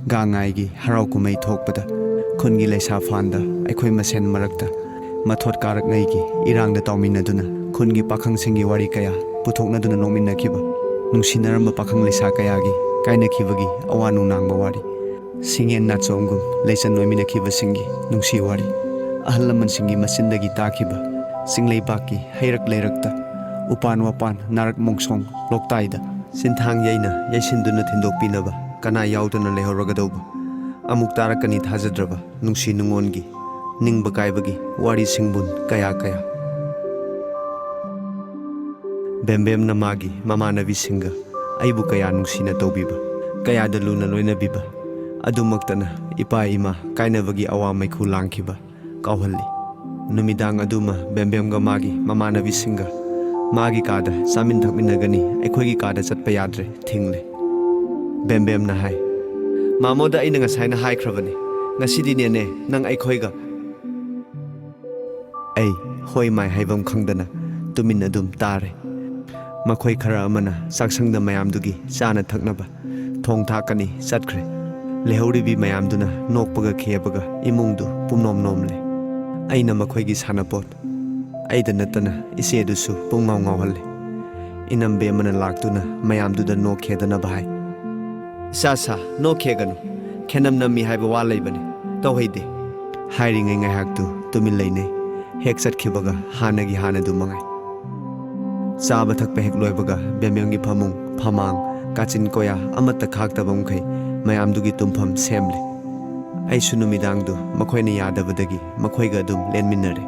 ꯒꯥꯡꯉꯥꯏꯒꯤ ꯍꯔꯥꯎ ꯀꯨꯝꯍꯩ ꯊꯣꯛꯄꯗ ꯈꯨꯟꯒꯤ ꯂꯩꯁꯥ ꯐꯥꯟꯗ ꯑꯩꯈꯣꯏ ꯃꯁꯦꯟ ꯃꯔꯛꯇ ꯃꯊꯣꯠ ꯀꯥꯔꯛꯉꯩꯒꯤ ꯏꯔꯥꯡꯗ ꯇꯥꯎꯃꯤꯟꯅꯗꯨꯅ ꯈꯨꯟꯒꯤ ꯄꯥꯈꯪꯁꯤꯡꯒꯤ ꯋꯥꯔꯤ ꯀꯌꯥ ꯄꯨꯊꯣꯛꯅꯗꯨꯅ ꯅꯣꯛꯃꯤꯟꯅꯈꯤꯕ, ꯅꯨꯡꯁꯤꯅꯔꯝꯕ ꯄꯥꯈꯪ ꯂꯩꯁꯥ ꯀꯌꯥꯒꯤ ꯀꯥꯏꯅꯈꯤꯕꯒꯤ ꯑꯋꯥ ꯅꯨꯡꯅꯥꯡꯕ ꯋꯥꯔꯤ, ꯁꯤꯡꯌꯦꯟ ꯅꯥꯆꯣꯝꯒꯨꯝ ꯂꯩꯆꯟ ꯑꯣꯏꯃꯤꯟꯅꯈꯤꯕꯁꯤꯡꯒꯤ ꯅꯨꯡꯁꯤ ꯋꯥꯔꯤ, ꯑꯍꯜ ꯂꯃꯟꯁꯤꯡꯒꯤ ꯃꯆꯤꯟꯗꯒꯤ ꯇꯥꯈꯤꯕ, ꯆꯤꯡꯂꯩꯕꯥꯛꯀꯤ ꯍꯩꯔꯛ ꯂꯩꯔꯛꯇ, ꯎꯄꯥꯟ ꯋꯥꯄꯥꯟ, ꯅꯥꯔꯛ ꯃꯣꯡꯁꯣꯡ ꯂꯣꯛꯇꯥꯏꯗ ꯁꯤꯟꯊꯥꯡ ꯌꯩꯅ ꯌꯩꯁꯤꯟꯗꯨꯅ ꯊꯤꯟꯗꯣꯛꯄꯤꯅꯕ ꯀꯅꯥ ꯌꯥꯎꯗꯅ ꯂꯩꯍꯧꯔꯒꯗꯧꯕ? ꯑꯃꯨꯛ ꯇꯥꯔꯛꯀꯅꯤ ꯊꯥꯖꯗ꯭ꯔꯕ ꯅꯨꯡꯁꯤ ꯅꯨꯡꯉꯣꯟꯒꯤ, ꯅꯤꯡꯕ ꯀꯥꯏꯕꯒꯤ ꯋꯥꯔꯤ ꯁꯤꯡꯕꯨꯟ ꯀꯌꯥ ꯀꯌꯥ꯫ ꯕꯦꯝꯕꯦꯝꯅ ꯃꯥꯒꯤ ꯃꯃꯥꯟꯅꯕꯤꯁꯤꯡꯒ ꯑꯩꯕꯨ ꯀꯌꯥ ꯅꯨꯡꯁꯤꯅ ꯇꯧꯕꯤꯕ, ꯀꯌꯥꯗ ꯂꯨꯅ ꯂꯣꯏꯅꯕꯤꯕ, ꯑꯗꯨꯃꯛꯇꯅ ꯏꯄꯥ ꯏꯃꯥ ꯀꯥꯏꯅꯕꯒꯤ ꯑꯋꯥ ꯃꯩꯈꯨ ꯂꯥꯡꯈꯤꯕ ꯀꯥꯎꯍꯜꯂꯤ꯫ ꯅꯨꯃꯤꯗꯥꯡ ꯑꯗꯨꯃ ꯕꯦꯝꯕꯦꯝꯒ ꯃꯥꯒꯤ ꯃꯃꯥꯟꯅꯕꯤꯁꯤꯡꯒ ꯃꯥꯒꯤ ꯀꯥꯗ ꯆꯥꯃꯤꯟ ꯊꯛꯃꯤꯟꯅꯒꯅꯤ, ꯑꯩꯈꯣꯏꯒꯤ ꯀꯥꯗ ꯆꯠꯄ ꯌꯥꯗ꯭ꯔꯦ, ꯊꯤꯡꯂꯦ꯫ ꯕꯦꯝꯕꯦꯝꯅ ꯍꯥꯏ, "ꯃꯥꯃꯣꯗ ꯑꯩꯅ ꯉꯁꯥꯏꯅ ꯍꯥꯏꯈ꯭ꯔꯕꯅꯤ, ꯉꯁꯤꯗꯤꯅꯦꯅꯦ ꯅꯪ ꯑꯩꯈꯣꯏꯒ"꯫ ꯑꯩ ꯍꯣꯏ ꯃꯥꯏ ꯍꯥꯏꯐꯝ ꯈꯪꯗꯅ ꯇꯨꯃꯤꯟ ꯑꯗꯨꯝ ꯇꯥꯔꯦ꯫ ꯃꯈꯣꯏ ꯈꯔ ꯑꯃꯅ ꯆꯥꯛꯁꯪꯗ ꯃꯌꯥꯝꯗꯨꯒꯤ ꯆꯥꯅ ꯊꯛꯅꯕ ꯊꯣꯡ ꯊꯥꯛꯀꯅꯤ ꯆꯠꯈ꯭ꯔꯦ꯫ ꯂꯩꯍꯧꯔꯤꯕꯤ ꯃꯌꯥꯝꯗꯨꯅ ꯅꯣꯛꯄꯒ ꯈꯦꯕꯒ ꯏꯃꯨꯡꯗꯨ ꯄꯨꯝꯅꯣꯝ ꯅꯣꯝꯂꯦ꯫ ꯑꯩꯅ ꯃꯈꯣꯏꯒꯤ ꯁꯥꯟꯅꯄꯣꯠ, ꯑꯩꯗ ꯅꯠꯇꯅ ꯏꯆꯦꯗꯨꯁꯨ ꯄꯨꯡꯉꯥꯎ ꯉꯥꯎꯍꯜꯂꯦ꯫ ꯏꯅꯝꯕꯦꯝꯃꯅ ꯂꯥꯛꯇꯨꯅ ꯃꯌꯥꯝꯗꯨꯗ ꯅꯣꯛꯈꯦꯗꯅꯕ ꯍꯥꯏ꯫ "ꯏꯆꯥ ꯁꯥ, ꯅꯣꯛꯈꯦꯒꯅꯨ꯫ ꯈꯦꯅꯝ ꯅꯝꯃꯤ ꯍꯥꯏꯕ ꯋꯥ ꯂꯩꯕꯅꯤ꯫ ꯇꯧꯍꯩꯗꯦ"꯫ ꯍꯥꯏꯔꯤꯉꯩ ꯉꯥꯏꯍꯥꯛꯇꯨ ꯇꯨꯃꯤꯟ ꯂꯩꯅꯩ꯫ ꯍꯦꯛ ꯆꯠꯈꯤꯕꯒ ꯍꯥꯟꯅꯒꯤ ꯍꯥꯟꯅꯗꯨ ꯃꯉꯥꯏ꯫ ꯆꯥꯕ ꯊꯛꯄ ꯍꯦꯛ ꯂꯣꯏꯕꯒ ꯕꯦꯝꯕꯦꯝꯒꯤ ꯐꯃꯨꯡ, ꯐꯃꯥꯡ, ꯀꯥꯆꯤꯟ ꯀꯣꯌꯥ ꯑꯃꯠꯇ ꯈꯥꯛꯇꯕ ꯃꯈꯩ ꯃꯌꯥꯝꯗꯨꯒꯤ ꯇꯨꯝꯐꯝ ꯁꯦꯝꯂꯦ꯫ ꯑꯩꯁꯨ ꯅꯨꯃꯤꯗꯥꯡꯗꯨ ꯃꯈꯣꯏꯅ ꯌꯥꯗꯕꯗꯒꯤ ꯃꯈꯣꯏꯒ ꯑꯗꯨꯝ ꯂꯦꯟꯃꯤꯟꯅꯔꯦ꯫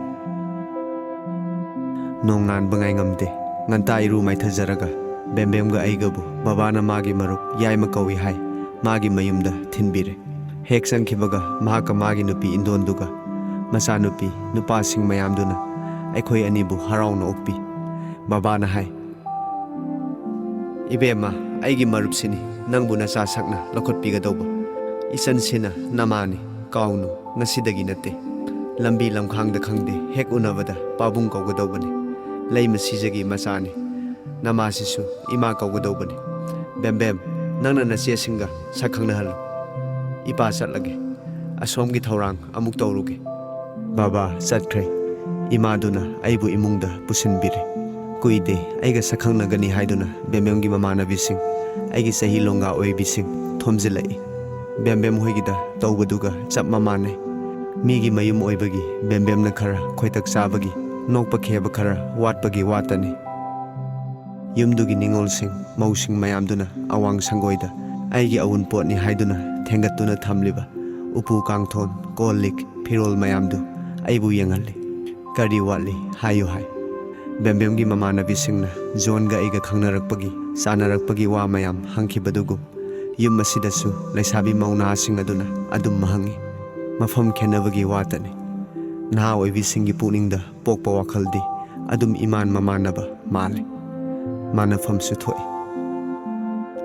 ꯅꯣꯡꯉꯥꯟꯕ ꯉꯥꯏ ꯉꯝꯗꯦ꯫ ꯉꯟꯇꯥ ꯏꯔꯨ ꯃꯥꯏꯊꯖꯔꯒ ꯕꯦꯝꯕꯦꯝꯒ ꯑꯩꯒꯕꯨ ꯕꯕꯥꯅ ꯃꯥꯒꯤ ꯃꯔꯨꯞ ꯌꯥꯏꯃ ꯀꯧꯏ ꯍꯥꯏ, ꯃꯥꯒꯤ ꯃꯌꯨꯝꯗ ꯊꯤꯟꯕꯤꯔꯦ꯫ ꯍꯦꯛ ꯆꯪꯈꯤꯕꯒ ꯃꯍꯥꯛꯀ ꯃꯥꯒꯤ ꯅꯨꯄꯤ ꯏꯟꯗꯣꯟꯗꯨꯒ ꯃꯆꯥꯅꯨꯄꯤ ꯅꯨꯄꯥꯁꯤꯡ ꯃꯌꯥꯝꯗꯨꯅ ꯑꯩꯈꯣꯏ ꯑꯅꯤꯕꯨ ꯍꯔꯥꯎꯅ ꯑꯣꯛꯄꯤ꯫ ꯕꯕꯥꯅ ꯍꯥꯏ, "ꯏꯕꯦꯝꯃ, ꯑꯩꯒꯤ ꯃꯔꯨꯞꯁꯤꯅꯤ ꯅꯪꯕꯨ ꯅꯆꯥ ꯁꯛꯅ ꯂꯧꯈꯠꯄꯤꯒꯗꯧꯕ꯫ ꯏꯆꯟꯁꯤꯅ ꯅꯃꯥꯅꯤ, ꯀꯥꯎꯅꯨ, ꯉꯁꯤꯗꯒꯤ ꯅꯠꯇꯦ꯫ ꯂꯝꯕꯤ ꯂꯝꯈꯥꯡꯗ ꯈꯪꯗꯦ, ꯍꯦꯛ ꯎꯅꯕꯗ ꯄꯥꯕꯨꯡ ꯀꯧꯒꯗꯧꯕꯅꯤ꯫ ꯂꯩꯃ ꯁꯤꯖꯒꯤ ꯃꯆꯥꯅꯤ꯫ ꯅꯃꯥꯁꯤꯁꯨ ꯏꯃꯥ ꯀꯧꯒꯗꯧꯕꯅꯤ꯫ ꯕꯦꯝꯕꯦꯝ, ꯅꯪꯅ ꯅꯆꯦꯁꯤꯡꯒ ꯁꯛ ꯈꯪꯅꯍꯜꯂꯨ"꯫ "ꯏꯄꯥ, ꯆꯠꯂꯒꯦ꯫ ꯑꯁꯣꯝꯒꯤ ꯊꯧꯔꯥꯡ ꯑꯃꯨꯛ ꯇꯧꯔꯨꯒꯦ꯫" ꯕꯥꯕꯥ ꯆꯠꯈ꯭ꯔꯦ꯫ ꯏꯃꯥꯗꯨꯅ ꯑꯩꯕꯨ ꯏꯃꯨꯡꯗ ꯄꯨꯁꯤꯟꯕꯤꯔꯦ꯫ ꯀꯨꯏꯗꯦ, ꯑꯩꯒ ꯁꯛꯈꯪꯅꯒꯅꯤ ꯍꯥꯏꯗꯨꯅ ꯕꯦꯝꯕꯦꯝꯒꯤ ꯃꯃꯥꯟꯅꯕꯤꯁꯤꯡ, ꯑꯩꯒꯤ ꯆꯍꯤ ꯂꯣꯡꯒꯥ ꯑꯣꯏꯕꯤꯁꯤꯡ ꯊꯣꯝꯖꯤꯜꯂꯛꯏ꯫ ꯕꯦꯝꯕꯦꯝ ꯍꯣꯏꯒꯤꯗ ꯇꯧꯕꯗꯨꯒ ꯆꯞ ꯃꯃꯥꯟꯅꯩ꯫ ꯃꯤꯒꯤ ꯃꯌꯨꯝ ꯑꯣꯏꯕꯒꯤ ꯕꯦꯝꯕꯦꯝꯅ ꯈꯔ ꯈꯣꯏꯇꯛ ꯆꯥꯕꯒꯤ, ꯅꯣꯛꯄ ꯈꯦꯕ ꯈꯔ ꯋꯥꯠꯄꯒꯤ ꯋꯥꯇꯅꯤ꯫ ꯌꯨꯝꯗꯨꯒꯤ ꯅꯤꯉꯣꯜꯁꯤꯡ, ꯃꯧꯁꯤꯡ ꯃꯌꯥꯝꯗꯨꯅ ꯑꯋꯥꯡ ꯁꯪꯒꯣꯏꯗ ꯑꯩꯒꯤ ꯑꯋꯨꯟꯄꯣꯠꯅꯤ ꯍꯥꯏꯗꯨꯅ ꯊꯦꯡꯒꯠꯇꯨꯅ ꯊꯝꯂꯤꯕ ꯎꯄꯨ ꯀꯥꯡꯊꯣꯟ, ꯀꯣꯜ ꯂꯤꯛ, ꯐꯤꯔꯣꯜ ꯃꯌꯥꯝꯗꯨ ꯑꯩꯕꯨ ꯌꯦꯡꯍꯜꯂꯤ꯫ "ꯀꯔꯤ ꯋꯥꯠꯂꯤ ꯍꯥꯏꯌꯨ" ꯍꯥꯏ꯫ ꯕꯦꯝꯕꯦꯝꯒꯤ ꯃꯃꯥꯟꯅꯕꯤꯁꯤꯡꯅ ꯖꯣꯟꯒ ꯑꯩꯒ ꯈꯪꯅꯔꯛꯄꯒꯤ, ꯆꯥꯟꯅꯔꯛꯄꯒꯤ ꯋꯥ ꯃꯌꯥꯝ ꯍꯪꯈꯤꯕꯗꯨꯒꯨꯝ, ꯌꯨꯝ ꯑꯁꯤꯗꯁꯨ ꯂꯩꯁꯥꯕꯤ ꯃꯧ ꯅꯍꯥꯁꯤꯡ ꯑꯗꯨꯅ ꯑꯗꯨꯝ ꯍꯪꯉꯤ꯫ ꯃꯐꯝ ꯈꯦꯠꯅꯕꯒꯤ ꯋꯥꯇꯅꯤ꯫ ꯅꯍꯥ ꯑꯣꯏꯕꯤꯁꯤꯡꯒꯤ ꯄꯨꯛꯅꯤꯡꯗ ꯄꯣꯛꯄ ꯋꯥꯈꯜꯗꯤ ꯑꯗꯨꯝ ꯏꯃꯥꯟ ꯃꯃꯥꯟꯅꯕ ꯃꯥꯜꯂꯤ꯫ ꯃꯥꯟꯅꯐꯝꯁꯨ ꯊꯣꯛꯏ꯫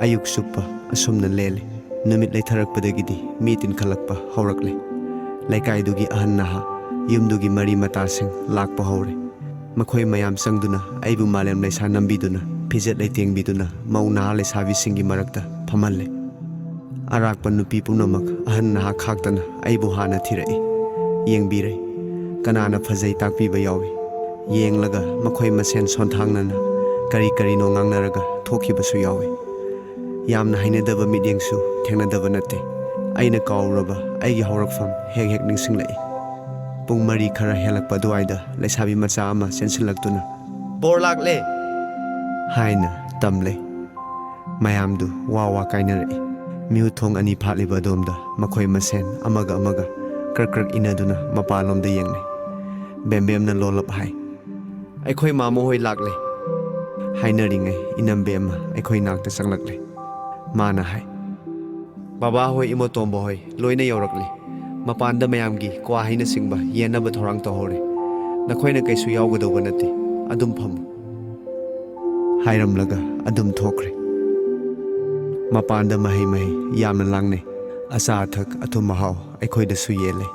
ꯑꯌꯨꯛ ꯆꯨꯞꯄ ꯑꯁꯨꯝꯅ ꯂꯦꯜꯂꯤ꯫ ꯅꯨꯃꯤꯠ ꯂꯩꯊꯔꯛꯄꯗꯒꯤꯗꯤ ꯃꯤ ꯇꯤꯟꯈꯠꯂꯛꯄ ꯍꯧꯔꯛꯂꯦ꯫ ꯂꯩꯀꯥꯏꯗꯨꯒꯤ ꯑꯍꯟ ꯅꯍꯥ, ꯌꯨꯝꯗꯨꯒꯤ ꯃꯔꯤ ꯃꯇꯥꯁꯤꯡ ꯂꯥꯛꯄ ꯍꯧꯔꯦ꯫ ꯃꯈꯣꯏ ꯃꯌꯥꯝ ꯆꯪꯗꯨꯅ ꯑꯩꯕꯨ ꯃꯥꯂꯦꯝ ꯂꯩꯁꯥ ꯅꯝꯕꯤꯗꯨꯅ, ꯐꯤꯖꯦꯠ ꯂꯩꯇꯦꯡꯕꯤꯗꯨꯅ ꯃꯧ ꯅꯍꯥ ꯂꯩꯁꯥꯕꯤꯁꯤꯡꯒꯤ ꯃꯔꯛꯇ ꯐꯝꯍꯜꯂꯦ꯫ ꯑꯔꯥꯛꯄ ꯅꯨꯄꯤ ꯄꯨꯝꯅꯃꯛ ꯑꯍꯟ ꯅꯍꯥ ꯈꯥꯛꯇꯅ ꯑꯩꯕꯨ ꯍꯥꯟꯅ ꯊꯤꯔꯛꯏ, ꯌꯦꯡꯕꯤꯔꯦ꯫ ꯀꯅꯥꯅ ꯐꯖꯩ ꯇꯥꯛꯄꯤꯕ ꯌꯥꯎꯏ꯫ ꯌꯦꯡꯂꯒ ꯃꯈꯣꯏ ꯃꯁꯦꯟ ꯁꯣꯟꯊꯥꯡꯅꯅ ꯀꯔꯤ ꯀꯔꯤꯅꯣ ꯉꯥꯡꯅꯔꯒ ꯊꯣꯛꯈꯤꯕꯁꯨ ꯌꯥꯎꯏ꯫ ꯌꯥꯝꯅ ꯍꯩꯅꯗꯕ ꯃꯤꯠꯌꯦꯡꯁꯨ ꯊꯦꯡꯅꯗꯕ ꯅꯠꯇꯦ꯫ ꯑꯩꯅ ꯀꯥꯎꯔꯨꯔꯕ ꯑꯩꯒꯤ ꯍꯧꯔꯛꯐꯝ ꯍꯦꯛ ꯍꯦꯛ ꯅꯤꯡꯁꯤꯡꯂꯛꯏ꯫ ꯄꯨꯡ ꯃꯔꯤ ꯈꯔ ꯍꯦꯜꯂꯛꯄ ꯑꯗꯨꯋꯥꯏꯗ ꯂꯩꯁꯥꯕꯤ ꯃꯆꯥ ꯑꯃ ꯆꯦꯟꯁꯤꯜꯂꯛꯇꯨꯅ, "ꯕꯣꯔ ꯂꯥꯛꯂꯦ!" ꯍꯥꯏꯅ ꯇꯝꯂꯦ꯫ ꯃꯌꯥꯝꯗꯨ ꯋꯥ ꯋꯥ ꯀꯥꯏꯅꯔꯛꯏ꯫ ꯃꯤꯍꯨꯠ ꯊꯣꯡ ꯑꯅꯤ ꯐꯥꯠꯂꯤꯕ ꯑꯗꯣꯝꯗ ꯃꯈꯣꯏ ꯃꯁꯦꯟ ꯑꯃꯒ ꯑꯃꯒ ꯀ꯭ꯔꯛ ꯀ꯭ꯔꯛ ꯏꯟꯅꯗꯨꯅ ꯃꯄꯥꯟꯂꯣꯝꯗ ꯌꯦꯡꯂꯤ꯫ ꯕꯦꯝꯕꯦꯝꯅ ꯂꯣꯜꯂꯞ ꯍꯥꯏ, "ꯑꯩꯈꯣꯏ ꯃꯥꯃꯣ ꯍꯣꯏ ꯂꯥꯛꯂꯦ!" ꯍꯥꯏꯅꯔꯤꯉꯩ ꯏꯅꯝꯕꯦꯝꯃ ꯑꯩꯈꯣꯏ ꯅꯥꯛꯇ ꯆꯪꯂꯛꯂꯦ꯫ ꯃꯥꯅ ꯍꯥꯏ, "ꯕꯕꯥ ꯍꯣꯏ, ꯏꯃꯣꯇꯣꯝꯕ ꯍꯣꯏ ꯂꯣꯏꯅ ꯌꯧꯔꯛꯂꯦ꯫ ꯃꯄꯥꯟꯗ ꯃꯌꯥꯝꯒꯤ ꯀ꯭ꯋꯥ ꯍꯩꯅꯆꯤꯡꯕ ꯌꯦꯟꯅꯕ ꯊꯧꯔꯥꯡ ꯇꯧꯍꯧꯔꯦ꯫ ꯅꯈꯣꯏꯅ ꯀꯩꯁꯨ ꯌꯥꯎꯒꯗꯧꯕ ꯅꯠꯇꯦ꯫ ꯑꯗꯨꯝ ꯐꯝꯃꯨ꯫" ꯍꯥꯏꯔꯝꯂꯒ ꯑꯗꯨꯝ ꯊꯣꯛꯈ꯭ꯔꯦ꯫ ꯃꯄꯥꯟꯗ ꯃꯍꯩ ꯃꯍꯩ ꯌꯥꯝꯅ ꯂꯥꯡꯅꯩ꯫ ꯑꯆꯥ ꯑꯊꯛ, ꯑꯊꯨꯝ ꯑꯍꯥꯎ ꯑꯩꯈꯣꯏꯗꯁꯨ ꯌꯦꯜꯂꯦ꯫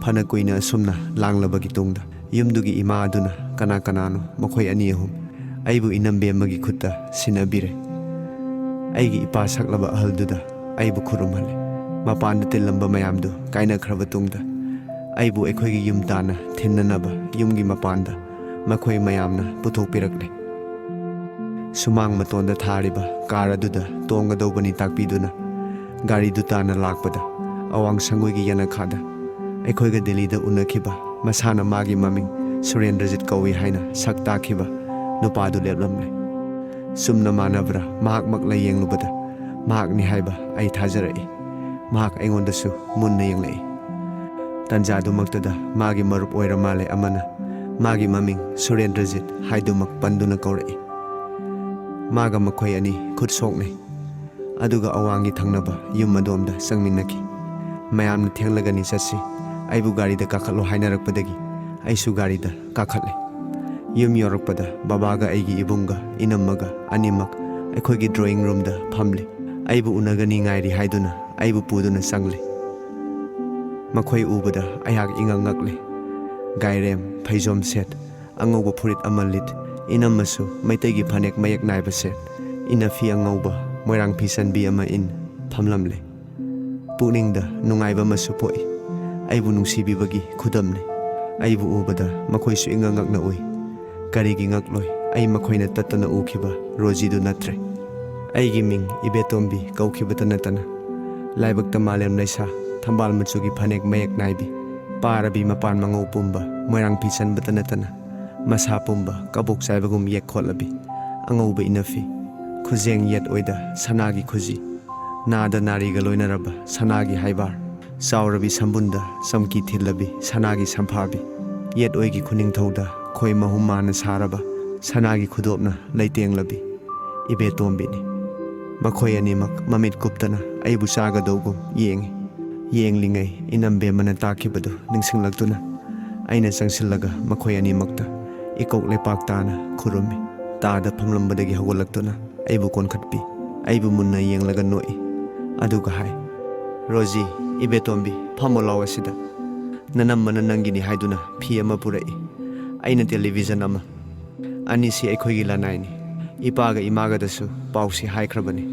ꯐꯅ ꯀꯨꯏꯅ ꯑꯁꯨꯝꯅ ꯂꯥꯡꯂꯕꯒꯤ ꯇꯨꯡꯗ ꯌꯨꯝꯗꯨꯒꯤ ꯏꯃꯥ ꯑꯗꯨꯅ ꯀꯅꯥ ꯀꯅꯥꯅꯣ ꯃꯈꯣꯏ ꯑꯅꯤ ꯑꯍꯨꯝ ꯑꯩꯕꯨ ꯏꯅꯝꯕꯦꯝꯃꯒꯤ ꯈꯨꯠꯇ ꯁꯤꯟꯅꯕꯤꯔꯦ꯫ ꯑꯩꯒꯤ ꯏꯄꯥ ꯁꯛꯂꯕ ꯑꯍꯜꯗꯨꯗ ꯑꯩꯕꯨ ꯈꯨꯔꯨꯝꯍꯜꯂꯦ꯫ ꯃꯄꯥꯟꯗ ꯇꯤꯜꯂꯝꯕ ꯃꯌꯥꯝꯗꯨ ꯀꯥꯏꯅꯈ꯭ꯔꯕ ꯇꯨꯡꯗ, ꯑꯩꯕꯨ ꯑꯩꯈꯣꯏꯒꯤ ꯌꯨꯝ ꯇꯥꯟꯅ ꯊꯤꯟꯅꯅꯕ ꯌꯨꯝꯒꯤ ꯃꯄꯥꯟꯗ ꯃꯈꯣꯏ ꯃꯌꯥꯝꯅ ꯄꯨꯊꯣꯛꯄꯤꯔꯛꯂꯦ꯫ ꯁꯨꯃꯥꯡ ꯃꯇꯣꯟꯗ ꯊꯥꯔꯤꯕ ꯀꯥꯔ ꯑꯗꯨꯗ ꯇꯣꯡꯒꯗꯧꯕꯅꯤ ꯇꯥꯛꯄꯤꯗꯨꯅ, ꯒꯥꯔꯤꯗꯨ ꯇꯥꯟꯅ ꯂꯥꯛꯄꯗ, ꯑꯋꯥꯡ ꯁꯪꯒꯣꯏꯒꯤ ꯌꯦꯅꯈꯥꯗ ꯑꯩꯈꯣꯏꯒ ꯗꯦꯜꯂꯤꯗ ꯎꯅꯈꯤꯕ, ꯃꯁꯥꯅ ꯃꯥꯒꯤ ꯃꯃꯤꯡ ꯁꯨꯔꯦꯟꯗ꯭ꯔꯖꯤꯠ ꯀꯧꯏ ꯍꯥꯏꯅ ꯁꯛ ꯇꯥꯛꯈꯤꯕ ꯅꯨꯄꯥꯗꯨ ꯂꯦꯞꯂꯝꯂꯦ꯫ ꯆꯨꯝꯅ ꯃꯥꯟꯅꯕ꯭ꯔꯥ? ꯃꯍꯥꯛꯃꯛꯂ ꯌꯦꯡꯂꯨꯕꯗ ꯃꯍꯥꯛꯅꯤ ꯍꯥꯏꯕ ꯑꯩ ꯊꯥꯖꯔꯛꯏ꯫ ꯃꯍꯥꯛ ꯑꯩꯉꯣꯟꯗꯁꯨ ꯃꯨꯟꯅ ꯌꯦꯡꯂꯛꯏ꯫ ꯇꯟꯖꯥꯗꯨꯃꯛꯇꯗ ꯃꯥꯒꯤ ꯃꯔꯨꯞ ꯑꯣꯏꯔ ꯃꯥꯜꯂꯦ ꯑꯃꯅ ꯃꯥꯒꯤ ꯃꯃꯤꯡ ꯁꯨꯔꯦꯟꯗ꯭ꯔꯖꯤꯠ ꯍꯥꯏꯗꯨꯃꯛ ꯄꯟꯗꯨꯅ ꯀꯧꯔꯛꯏ꯫ ꯃꯥꯒ ꯃꯈꯣꯏ ꯑꯅꯤ ꯈꯨꯠ ꯁꯣꯛꯅꯩ꯫ ꯑꯗꯨꯒ ꯑꯋꯥꯡꯒꯤ ꯊꯪꯅꯕ ꯌꯨꯝ ꯑꯗꯣꯝꯗ ꯆꯪꯃꯤꯟꯅꯈꯤ꯫ ꯃꯌꯥꯝꯅ ꯊꯦꯡꯂꯒꯅꯤ ꯆꯠꯁꯤ, ꯑꯩꯕꯨ ꯒꯥꯔꯤꯗ ꯀꯥꯈꯠꯂꯣ ꯍꯥꯏꯅꯔꯛꯄꯗꯒꯤ ꯑꯩꯁꯨ ꯒꯥꯔꯤꯗ ꯀꯥꯈꯠꯂꯦ꯫ ꯌꯨꯝ ꯌꯧꯔꯛꯄꯗ ꯕꯕꯥꯒ ꯑꯩꯒꯤ ꯏꯕꯨꯡꯒ ꯏꯅꯝꯃꯒ ꯑꯅꯤꯃꯛ ꯑꯩꯈꯣꯏꯒꯤ ꯗ꯭ꯔꯣꯌꯤꯡ ꯔꯨꯝꯗ ꯐꯝꯂꯤ꯫ ꯑꯩꯕꯨ ꯎꯅꯒꯅꯤ ꯉꯥꯏꯔꯤ ꯍꯥꯏꯗꯨꯅ ꯑꯩꯕꯨ ꯄꯨꯗꯨꯅ ꯆꯪꯂꯤ꯫ ꯃꯈꯣꯏ ꯎꯕꯗ ꯑꯩꯍꯥꯛ ꯏꯉꯛ ꯉꯛꯂꯦ꯫ ꯒꯥꯏꯔꯦꯝ, ꯐꯩꯖꯣꯝ ꯁꯦꯠ, ꯑꯉꯧꯕ ꯐꯨꯔꯤꯠ ꯑꯃ ꯂꯤꯠ, ꯏꯅꯝꯃꯁꯨ ꯃꯩꯇꯩꯒꯤ ꯐꯅꯦꯛ ꯃꯌꯦꯛ ꯅꯥꯏꯕ ꯁꯦꯠ, ꯏꯅꯐꯤ ꯑꯉꯧꯕ, ꯃꯣꯏꯔꯥꯡ ꯐꯤ ꯆꯟꯕꯤ ꯑꯃ ꯏꯟ ꯐꯝꯂꯝꯂꯦ꯫ ꯄꯨꯛꯅꯤꯡꯗ ꯅꯨꯡꯉꯥꯏꯕ ꯑꯃꯁꯨ ꯄꯣꯛꯏ꯫ ꯑꯩꯕꯨ ꯅꯨꯡꯁꯤꯕꯤꯕꯒꯤ ꯈꯨꯗꯝꯅꯤ꯫ ꯑꯩꯕꯨ ꯎꯕꯗ ꯃꯈꯣꯏꯁꯨ ꯏꯉꯛ ꯉꯛꯅ ꯎꯏ꯫ ꯀꯔꯤꯒꯤ ꯉꯛꯂꯣꯏ? ꯑꯩ ꯃꯈꯣꯏꯅ ꯇꯠꯇꯅ ꯎꯈꯤꯕ ꯔꯣꯖꯤꯗꯨ ꯅꯠꯇ꯭ꯔꯦ꯫ ꯑꯩꯒꯤ ꯃꯤꯡ ꯏꯕꯦꯇꯣꯝꯕꯤ ꯀꯧꯈꯤꯕꯇ ꯅꯠꯇꯅ, ꯂꯥꯏꯕꯛꯇ ꯃꯥꯂꯦꯝ ꯂꯩꯁꯥ, ꯊꯝꯕꯥꯜ ꯃꯆꯨꯒꯤ ꯐꯅꯦꯛ ꯃꯌꯦꯛ ꯅꯥꯏꯕꯤ, ꯄꯥꯔꯕꯤ ꯃꯄꯥꯟ ꯃꯉꯧ ꯄꯨꯝꯕ, ꯃꯣꯏꯔꯥꯡ ꯐꯤ ꯆꯟꯕꯇ ꯅꯠꯇꯅ, ꯃꯁꯥ ꯄꯨꯝꯕ ꯀꯕꯣꯛ ꯆꯥꯏꯕꯒꯨꯝ ꯌꯦꯛ ꯈꯣꯠꯂꯕꯤ, ꯑꯉꯧꯕ ꯏꯅꯐꯤ, ꯈꯨꯖꯦꯡ ꯌꯦꯠ ꯑꯣꯏꯗ ꯁꯅꯥꯒꯤ ꯈꯨꯖꯤ, ꯅꯥꯗ ꯅꯥꯔꯤꯒ ꯂꯣꯏꯅꯔꯕ ꯁꯅꯥꯒꯤ ꯍꯥꯏꯕꯥꯔ, ꯆꯥꯎꯔꯕꯤ ꯁꯝꯕꯨꯟꯗ ꯆꯝꯀꯤ ꯊꯤꯜꯂꯕꯤ ꯁꯅꯥꯒꯤ ꯁꯝꯐꯥꯕꯤ, ꯌꯦꯠ ꯑꯣꯏꯒꯤ ꯈꯨꯅꯤꯡꯊꯧꯗ ꯈꯣꯏ ꯃꯍꯨꯝ ꯃꯥꯅ ꯁꯥꯔꯕ ꯁꯅꯥꯒꯤ ꯈꯨꯗꯣꯞꯅ ꯂꯩꯇꯦꯡꯂꯕꯤ ꯏꯕꯦꯇꯣꯝꯕꯤꯅꯤ꯫ ꯃꯈꯣꯏ ꯑꯅꯤꯃꯛ ꯃꯃꯤꯠ ꯀꯨꯞꯇꯅ ꯑꯩꯕꯨ ꯆꯥꯒꯗꯧꯒꯨꯝ ꯌꯦꯡꯏ꯫ ꯌꯦꯡꯂꯤꯉꯩ ꯏꯅꯝꯕꯦꯝꯃꯅ ꯇꯥꯛꯈꯤꯕꯗꯨ ꯅꯤꯡꯁꯤꯡꯂꯛꯇꯨꯅ ꯑꯩꯅ ꯆꯪꯁꯤꯜꯂꯒ ꯃꯈꯣꯏ ꯑꯅꯤꯃꯛꯇ ꯏꯀꯣꯛ ꯂꯩꯄꯥꯛ ꯇꯥꯅ ꯈꯨꯔꯨꯝꯃꯤ꯫ ꯇꯥꯗ ꯐꯝꯂꯝꯕꯗꯒꯤ ꯍꯧꯒꯠꯂꯛꯇꯨꯅ ꯑꯩꯕꯨ ꯀꯣꯟꯈꯠꯄꯤ꯫ ꯑꯩꯕꯨ ꯃꯨꯟꯅ ꯌꯦꯡꯂꯒ ꯅꯣꯛꯏ꯫ ꯑꯗꯨꯒ ꯍꯥꯏ, "ꯔꯣꯖꯤ, ꯏꯕꯦꯇꯣꯝꯕꯤ, ꯐꯝꯃꯣ ꯂꯥꯎ ꯑꯁꯤꯗ꯫ ꯅꯅꯝꯃꯅ ꯅꯪꯒꯤꯅꯤ ꯍꯥꯏꯗꯨꯅ ꯐꯤ ꯑꯃ ꯄꯨꯔꯛꯏ꯫ ꯑꯩꯅ ꯇꯦꯂꯤꯚꯤꯖꯟ ꯑꯃ꯫ ꯑꯅꯤꯁꯤ ꯑꯩꯈꯣꯏꯒꯤ ꯂꯅꯥꯏꯅꯤ꯫ ꯏꯄꯥꯒ ꯏꯃꯥꯒꯗꯁꯨ ꯄꯥꯎꯁꯤ ꯍꯥꯏꯈ꯭ꯔꯕꯅꯤ꯫"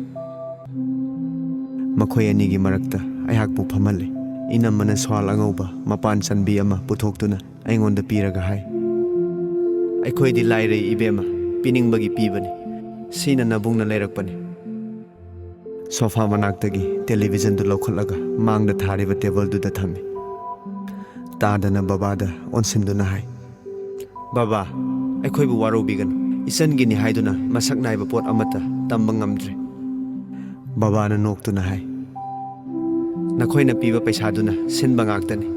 ꯃꯈꯣꯏ ꯑꯅꯤꯒꯤ ꯃꯔꯛꯇ ꯑꯩꯍꯥꯛꯄꯨ ꯐꯝꯍꯜꯂꯤ꯫ ꯏꯅꯝꯃꯅ ꯁ꯭ꯋꯥꯜ ꯑꯉꯧꯕ ꯃꯄꯥꯟ ꯆꯟꯕꯤ ꯑꯃ ꯄꯨꯊꯣꯛꯇꯨꯅ ꯑꯩꯉꯣꯟꯗ ꯄꯤꯔꯒ ꯍꯥꯏ, "ꯑꯩꯈꯣꯏꯗꯤ ꯂꯥꯏꯔꯩ ꯏꯕꯦꯝꯃ, ꯄꯤꯅꯤꯡꯕꯒꯤ ꯄꯤꯕꯅꯤ꯫ ꯁꯤꯅ ꯅꯕꯨꯡꯅ ꯂꯩꯔꯛꯄꯅꯤ꯫" ꯁꯣꯐꯥ ꯃꯅꯥꯛꯇꯒꯤ ꯇꯦꯂꯤꯚꯤꯖꯟꯗꯨ ꯂꯧꯈꯠꯂꯒ ꯃꯥꯡꯗ ꯊꯥꯔꯤꯕ ꯇꯦꯕꯜꯗꯨꯗ ꯊꯝꯃꯤ꯫ ꯇꯥꯗꯅ ꯕꯕꯥꯗ ꯑꯣꯟꯁꯤꯟꯗꯨꯅ ꯍꯥꯏ, "ꯕꯕꯥ, ꯑꯩꯈꯣꯏꯕꯨ ꯋꯥꯔꯧꯕꯤꯒꯅꯨ꯫ ꯏꯆꯟꯒꯤꯅꯤ ꯍꯥꯏꯗꯨꯅ ꯃꯁꯛ ꯅꯥꯏꯕ ꯄꯣꯠ ꯑꯃꯠꯇ ꯇꯝꯕ ꯉꯝꯗ꯭ꯔꯦ꯫" ꯕꯕꯥꯅ ꯅꯣꯛꯇꯨꯅ ꯍꯥꯏ, "ꯅꯈꯣꯏꯅ ꯄꯤꯕ ꯄꯩꯁꯥꯗꯨꯅ ꯁꯤꯟꯕ ꯉꯥꯛꯇꯅꯤ꯫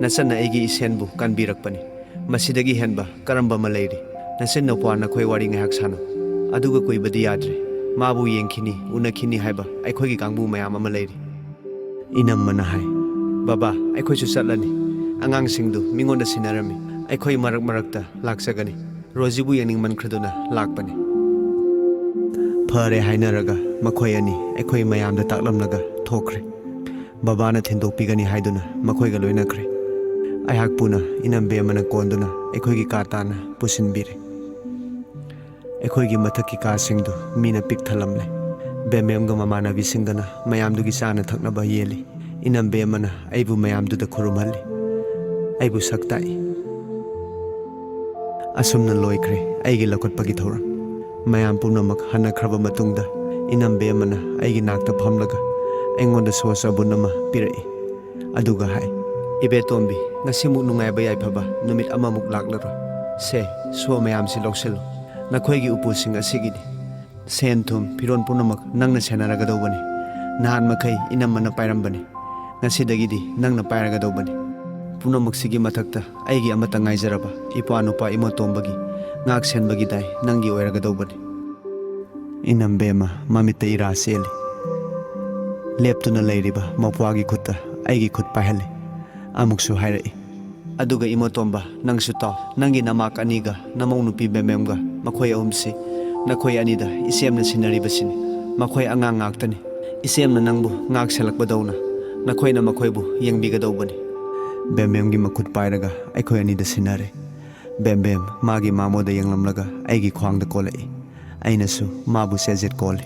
ꯅꯆꯟꯅ ꯑꯩꯒꯤ ꯏꯁꯦꯟꯕꯨ ꯀꯟꯕꯤꯔꯛꯄꯅꯤ꯫ ꯃꯁꯤꯗꯒꯤ ꯍꯦꯟꯕ ꯀꯔꯝꯕ ꯑꯃ ꯂꯩꯔꯤ? ꯅꯆꯤꯟ ꯅꯄ꯭ꯋꯥ ꯅꯈꯣꯏ ꯋꯥꯔꯤ ꯉꯥꯏꯍꯥꯛ ꯁꯥꯟꯅꯧ꯫ ꯑꯗꯨꯒ ꯀꯨꯏꯕꯗꯤ ꯌꯥꯗ꯭ꯔꯦ꯫ ꯃꯥꯕꯨ ꯌꯦꯡꯈꯤꯅꯤ, ꯎꯅꯈꯤꯅꯤ ꯍꯥꯏꯕ ꯑꯩꯈꯣꯏꯒꯤ ꯀꯥꯡꯕꯨ ꯃꯌꯥꯝ ꯑꯃ ꯂꯩꯔꯤ꯫" ꯏꯅꯝꯃꯅ ꯍꯥꯏ, "ꯕꯕꯥ, ꯑꯩꯈꯣꯏꯁꯨ ꯆꯠꯂꯅꯤ꯫ ꯑꯉꯥꯡꯁꯤꯡꯗꯨ ꯃꯤꯉꯣꯟꯗ ꯁꯤꯟꯅꯔꯝꯃꯤ꯫ ꯑꯩꯈꯣꯏ ꯃꯔꯛ ꯃꯔꯛꯇ ꯂꯥꯛꯆꯒꯅꯤ꯫ ꯔꯣꯖꯤꯕꯨ ꯌꯦꯡꯅꯤꯡꯃꯟꯈ꯭ꯔꯗꯨꯅ ꯂꯥꯛꯄꯅꯤ꯫" ꯐꯔꯦ ꯍꯥꯏꯅꯔꯒ ꯃꯈꯣꯏ ꯑꯅꯤ ꯑꯩꯈꯣꯏ ꯃꯌꯥꯝꯗ ꯇꯥꯛꯂꯝꯂꯒ ꯊꯣꯛꯈ꯭ꯔꯦ꯫ ꯕꯕꯥꯅ ꯊꯤꯟꯗꯣꯛꯄꯤꯒꯅꯤ ꯍꯥꯏꯗꯨꯅ ꯃꯈꯣꯏꯒ ꯂꯣꯏꯅꯈ꯭ꯔꯦ꯫ ꯑꯩꯍꯥꯛꯄꯨꯅ ꯏꯅꯝꯕꯦꯝꯃꯅ ꯀꯣꯟꯗꯨꯅ ꯑꯩꯈꯣꯏꯒꯤ ꯀꯥ ꯇꯥꯅ ꯄꯨꯁꯤꯟꯕꯤꯔꯦ꯫ ꯑꯩꯈꯣꯏꯒꯤ ꯃꯊꯛꯀꯤ ꯀꯥꯁꯤꯡꯗꯨ ꯃꯤꯅ ꯄꯤꯛ ꯊꯜꯂꯝꯂꯦ꯫ ꯕꯦꯝꯕꯦꯝꯒ ꯃꯃꯥꯟꯅꯕꯤꯁꯤꯡꯒꯅ ꯃꯌꯥꯝꯗꯨꯒꯤ ꯆꯥꯅ ꯊꯛꯅꯕ ꯌꯦꯜꯂꯤ꯫ ꯏꯅꯝꯕꯦꯝꯃꯅ ꯑꯩꯕꯨ ꯃꯌꯥꯝꯗꯨꯗ ꯈꯨꯔꯨꯝꯍꯜꯂꯤ꯫ ꯑꯩꯕꯨ ꯁꯛ ꯇꯥꯛꯏ꯫ ꯑꯁꯨꯝꯅ ꯂꯣꯏꯈ꯭ꯔꯦ ꯑꯩꯒꯤ ꯂꯧꯈꯠꯄꯒꯤ ꯊꯧꯔꯝ꯫ ꯃꯌꯥꯝ ꯄꯨꯝꯅꯃꯛ ꯍꯟꯅꯈ꯭ꯔꯕ ꯃꯇꯨꯡꯗ, ꯏꯅꯝꯕꯦꯝꯃꯅ ꯑꯩꯒꯤ ꯅꯥꯛꯇ ꯐꯝꯂꯒ ꯑꯩꯉꯣꯟꯗ ꯁꯣꯁ ꯑꯕꯨꯟ ꯑꯃ ꯄꯤꯔꯛꯏ꯫ ꯑꯗꯨꯒ ꯍꯥꯏ, "ꯏꯕꯦꯇꯣꯝꯕꯤ, ꯉꯁꯤꯃꯨꯛ ꯅꯨꯡꯉꯥꯏꯕ ꯌꯥꯏꯐꯕ ꯅꯨꯃꯤꯠ ꯑꯃꯃꯨꯛ ꯂꯥꯛꯂꯔꯣꯏ꯫ ꯁꯦ, ꯁꯣ ꯃꯌꯥꯝꯁꯤ ꯂꯧꯁꯤꯜꯂꯨ꯫ ꯅꯈꯣꯏꯒꯤ ꯎꯄꯨꯁꯤꯡ ꯑꯁꯤꯒꯤꯗꯤ꯫ ꯁꯦꯟ ꯊꯨꯝ, ꯐꯤꯔꯣꯜ ꯄꯨꯝꯅꯃꯛ ꯅꯪꯅ ꯁꯦꯟꯅꯔꯒꯗꯧꯕꯅꯤ꯫ ꯅꯍꯥꯟ ꯃꯈꯩ ꯏꯅꯝꯃꯅ ꯄꯥꯏꯔꯝꯕꯅꯤ꯫ ꯉꯁꯤꯗꯒꯤꯗꯤ ꯅꯪꯅ ꯄꯥꯏꯔꯒꯗꯧꯕꯅꯤ꯫ ꯄꯨꯝꯅꯃꯛꯁꯤꯒꯤ ꯃꯊꯛꯇ ꯑꯩꯒꯤ ꯑꯃꯠꯇ ꯉꯥꯏꯖꯔꯕ ꯏꯄ꯭ꯋꯥ ꯅꯨꯄꯥ ꯏꯃꯣꯇꯣꯝꯕꯒꯤ ꯉꯥꯛ ꯁꯦꯟꯕꯒꯤ ꯗꯥꯏ ꯅꯪꯒꯤ ꯑꯣꯏꯔꯒꯗꯧꯕꯅꯤ꯫" ꯏꯅꯝꯕꯦꯝꯃ ꯃꯃꯤꯠꯇ ꯏꯔꯥ ꯆꯦꯜꯂꯤ꯫ ꯂꯦꯞꯇꯨꯅ ꯂꯩꯔꯤꯕ ꯃꯄ꯭ꯋꯥꯒꯤ ꯈꯨꯠꯇ ꯑꯩꯒꯤ ꯈꯨꯠ ꯄꯥꯏꯍꯜꯂꯤ꯫ ꯑꯃꯨꯛꯁꯨ ꯍꯥꯏꯔꯛꯏ, "ꯑꯗꯨꯒ ꯏꯃꯣꯇꯣꯝꯕ, ꯅꯪꯁꯨ ꯇꯥꯎ꯫ ꯅꯪꯒꯤ ꯅꯃꯥꯛ ꯑꯅꯤꯒ ꯅꯃꯧ ꯅꯨꯄꯤ ꯕꯦꯝꯕꯦꯝꯒ, ꯃꯈꯣꯏ ꯑꯍꯨꯝꯁꯤ ꯅꯈꯣꯏ ꯑꯅꯤꯗ ꯏꯆꯦꯝꯅ ꯁꯤꯟꯅꯔꯤꯕꯁꯤꯅꯤ꯫ ꯃꯈꯣꯏ ꯑꯉꯥꯡ ꯉꯥꯛꯇꯅꯤ꯫ ꯏꯆꯦꯝꯅ ꯅꯪꯕꯨ ꯉꯥꯛ ꯁꯦꯜꯂꯛꯄꯗꯧꯅ ꯅꯈꯣꯏꯅ ꯃꯈꯣꯏꯕꯨ ꯌꯦꯡꯕꯤꯒꯗꯧꯕꯅꯤ꯫" ꯕꯦꯝꯕꯦꯝꯒꯤ ꯃꯈꯨꯠ ꯄꯥꯏꯔꯒ ꯑꯩꯈꯣꯏ ꯑꯅꯤꯗ ꯁꯤꯟꯅꯔꯦ꯫ ꯕꯦꯝꯕꯦꯝ ꯃꯥꯒꯤ ꯃꯥꯃꯣꯗ ꯌꯦꯡꯂꯝꯂꯒ ꯑꯩꯒꯤ ꯈ꯭ꯋꯥꯡꯗ ꯀꯣꯜꯂꯛꯏ꯫ ꯑꯩꯅꯁꯨ ꯃꯥꯕꯨ ꯆꯦꯖꯦꯠ ꯀꯣꯜꯂꯤ꯫